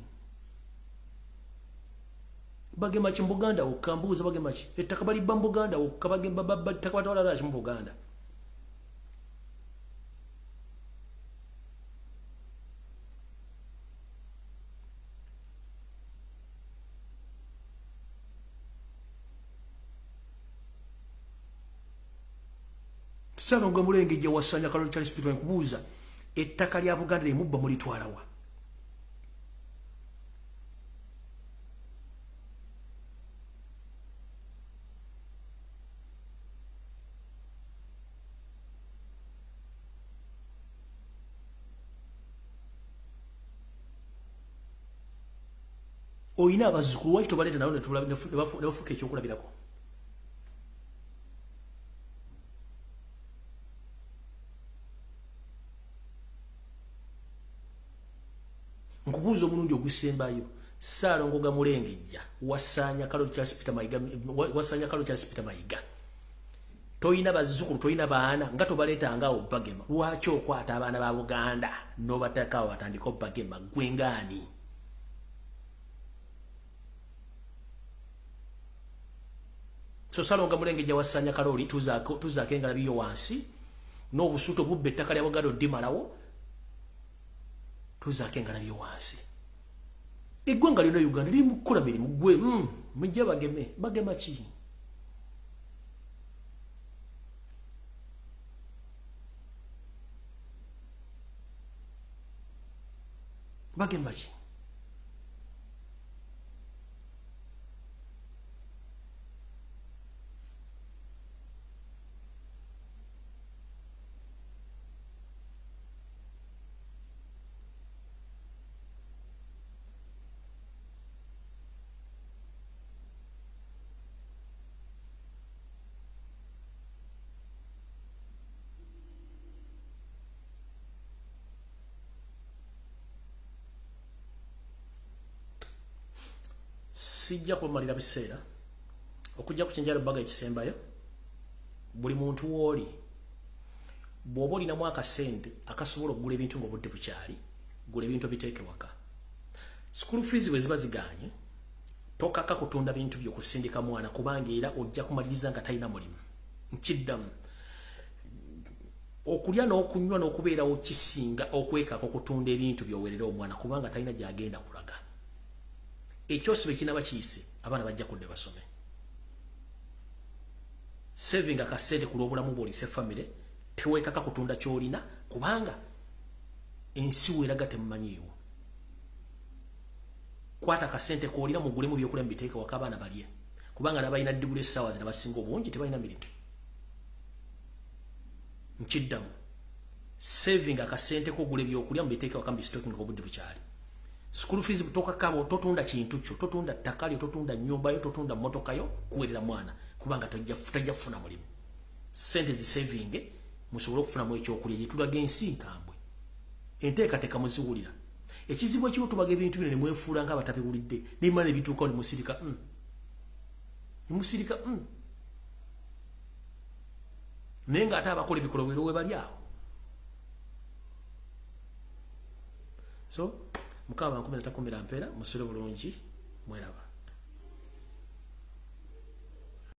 Speaker 1: Bagema ki mu Buganda wokka? Mbuuza, bagema ki? Ettaka balibba mu Buganda wokka, bagema babba ettaka batwala laki mu Buganda? Ssaalongo Mulengejja Wasanya Kaloli Charles Peter, nkubuuza, ettaka lya Buganda limubba mulitwala wa? Oyina abazzukulu, lwaki tobaleeta nabo ne bafuuka ekyokulabirako? Nkubuuza omulundi ogusembayo, Ssaalongo Gamulengejja Wasaanya Kaloli Charles Peter Mayiga, Wasaanya Kaloli Charles Peter Mayiga, toyina bazzukulu, toyina baana nga tobaleetanga awo bagema? Lwaki okwata abaana ba Buganda n'obateeka awo batandika obagema? Ggwe ngaani? So Ssaalongo Gamulengejja Wasaanya Kaloli, tuzaako engalabi yo wansi n'obusuuto bubba ettaka lya Buganda oddimalawo. Tuzaako engalabi yo wansi. Eggwanga lyonna Uganda liri mu kukola mirimu, ggwe mujje bageme. Bagema ki? Bagema ki? Sijja kubamalira biseera okujja ku kyenjalo baga ekisembayo. Buli muntu wooli, bw'oba olinamu akasente akasobola okugula ebintu ng'obudde bukyali, gula ebintu obiteeke waka. School fees bwe ziba ziganye, tokaka kutunda bintu by'okusindika mwana, kubanga era ojja kumaliriza nga talina mulimu. Nkiddamu, okulya n'okunywa n'okubeerawo kisinga okwekaka okutunda ebintu by'owerera omwana, kubanga talina gy'agenda kulaga. Ekyosi bwe kinaba kiyise, abaana bajja kudde basome. Saving akasente ku lw'obulamu bw'olise famire, teweekaka kutunda ky'olina, kubanga ensi weeraga temumanyiiwo. Kwata akasente k'olina mugulemu byokulya mubiteeke waka abaana balye, kubanga n'abalina diguli essaawa zino abasinga obungi tebalina mirimu. Nkiddamu, saving akasente k'ogula ebyokulya mubiteeke waka mubistocking obudde bukyali. School fees tokakabo, totunda kintu kyo, totunda ttaka lyo, totunda nnyumba yo, totunda mmotoka yo kuweerera mwana, kubanga tojja kufuna mulimu. Sente zisavinge musobole okufunamu ekyokulya. Gye tulaga ensi nkambwe, enteekateeka muziwulira. Ekizibu ekiriwo, tubaga ebintu bino ne mwefuula nga abatabiwulidde, nemala ne bituukawo ne musirika, ne musirika, naye ng'ate abakola ebikolobero we bali awo. So Mukama bankumira, takumira mpeera. Musule bulungi, mweraba.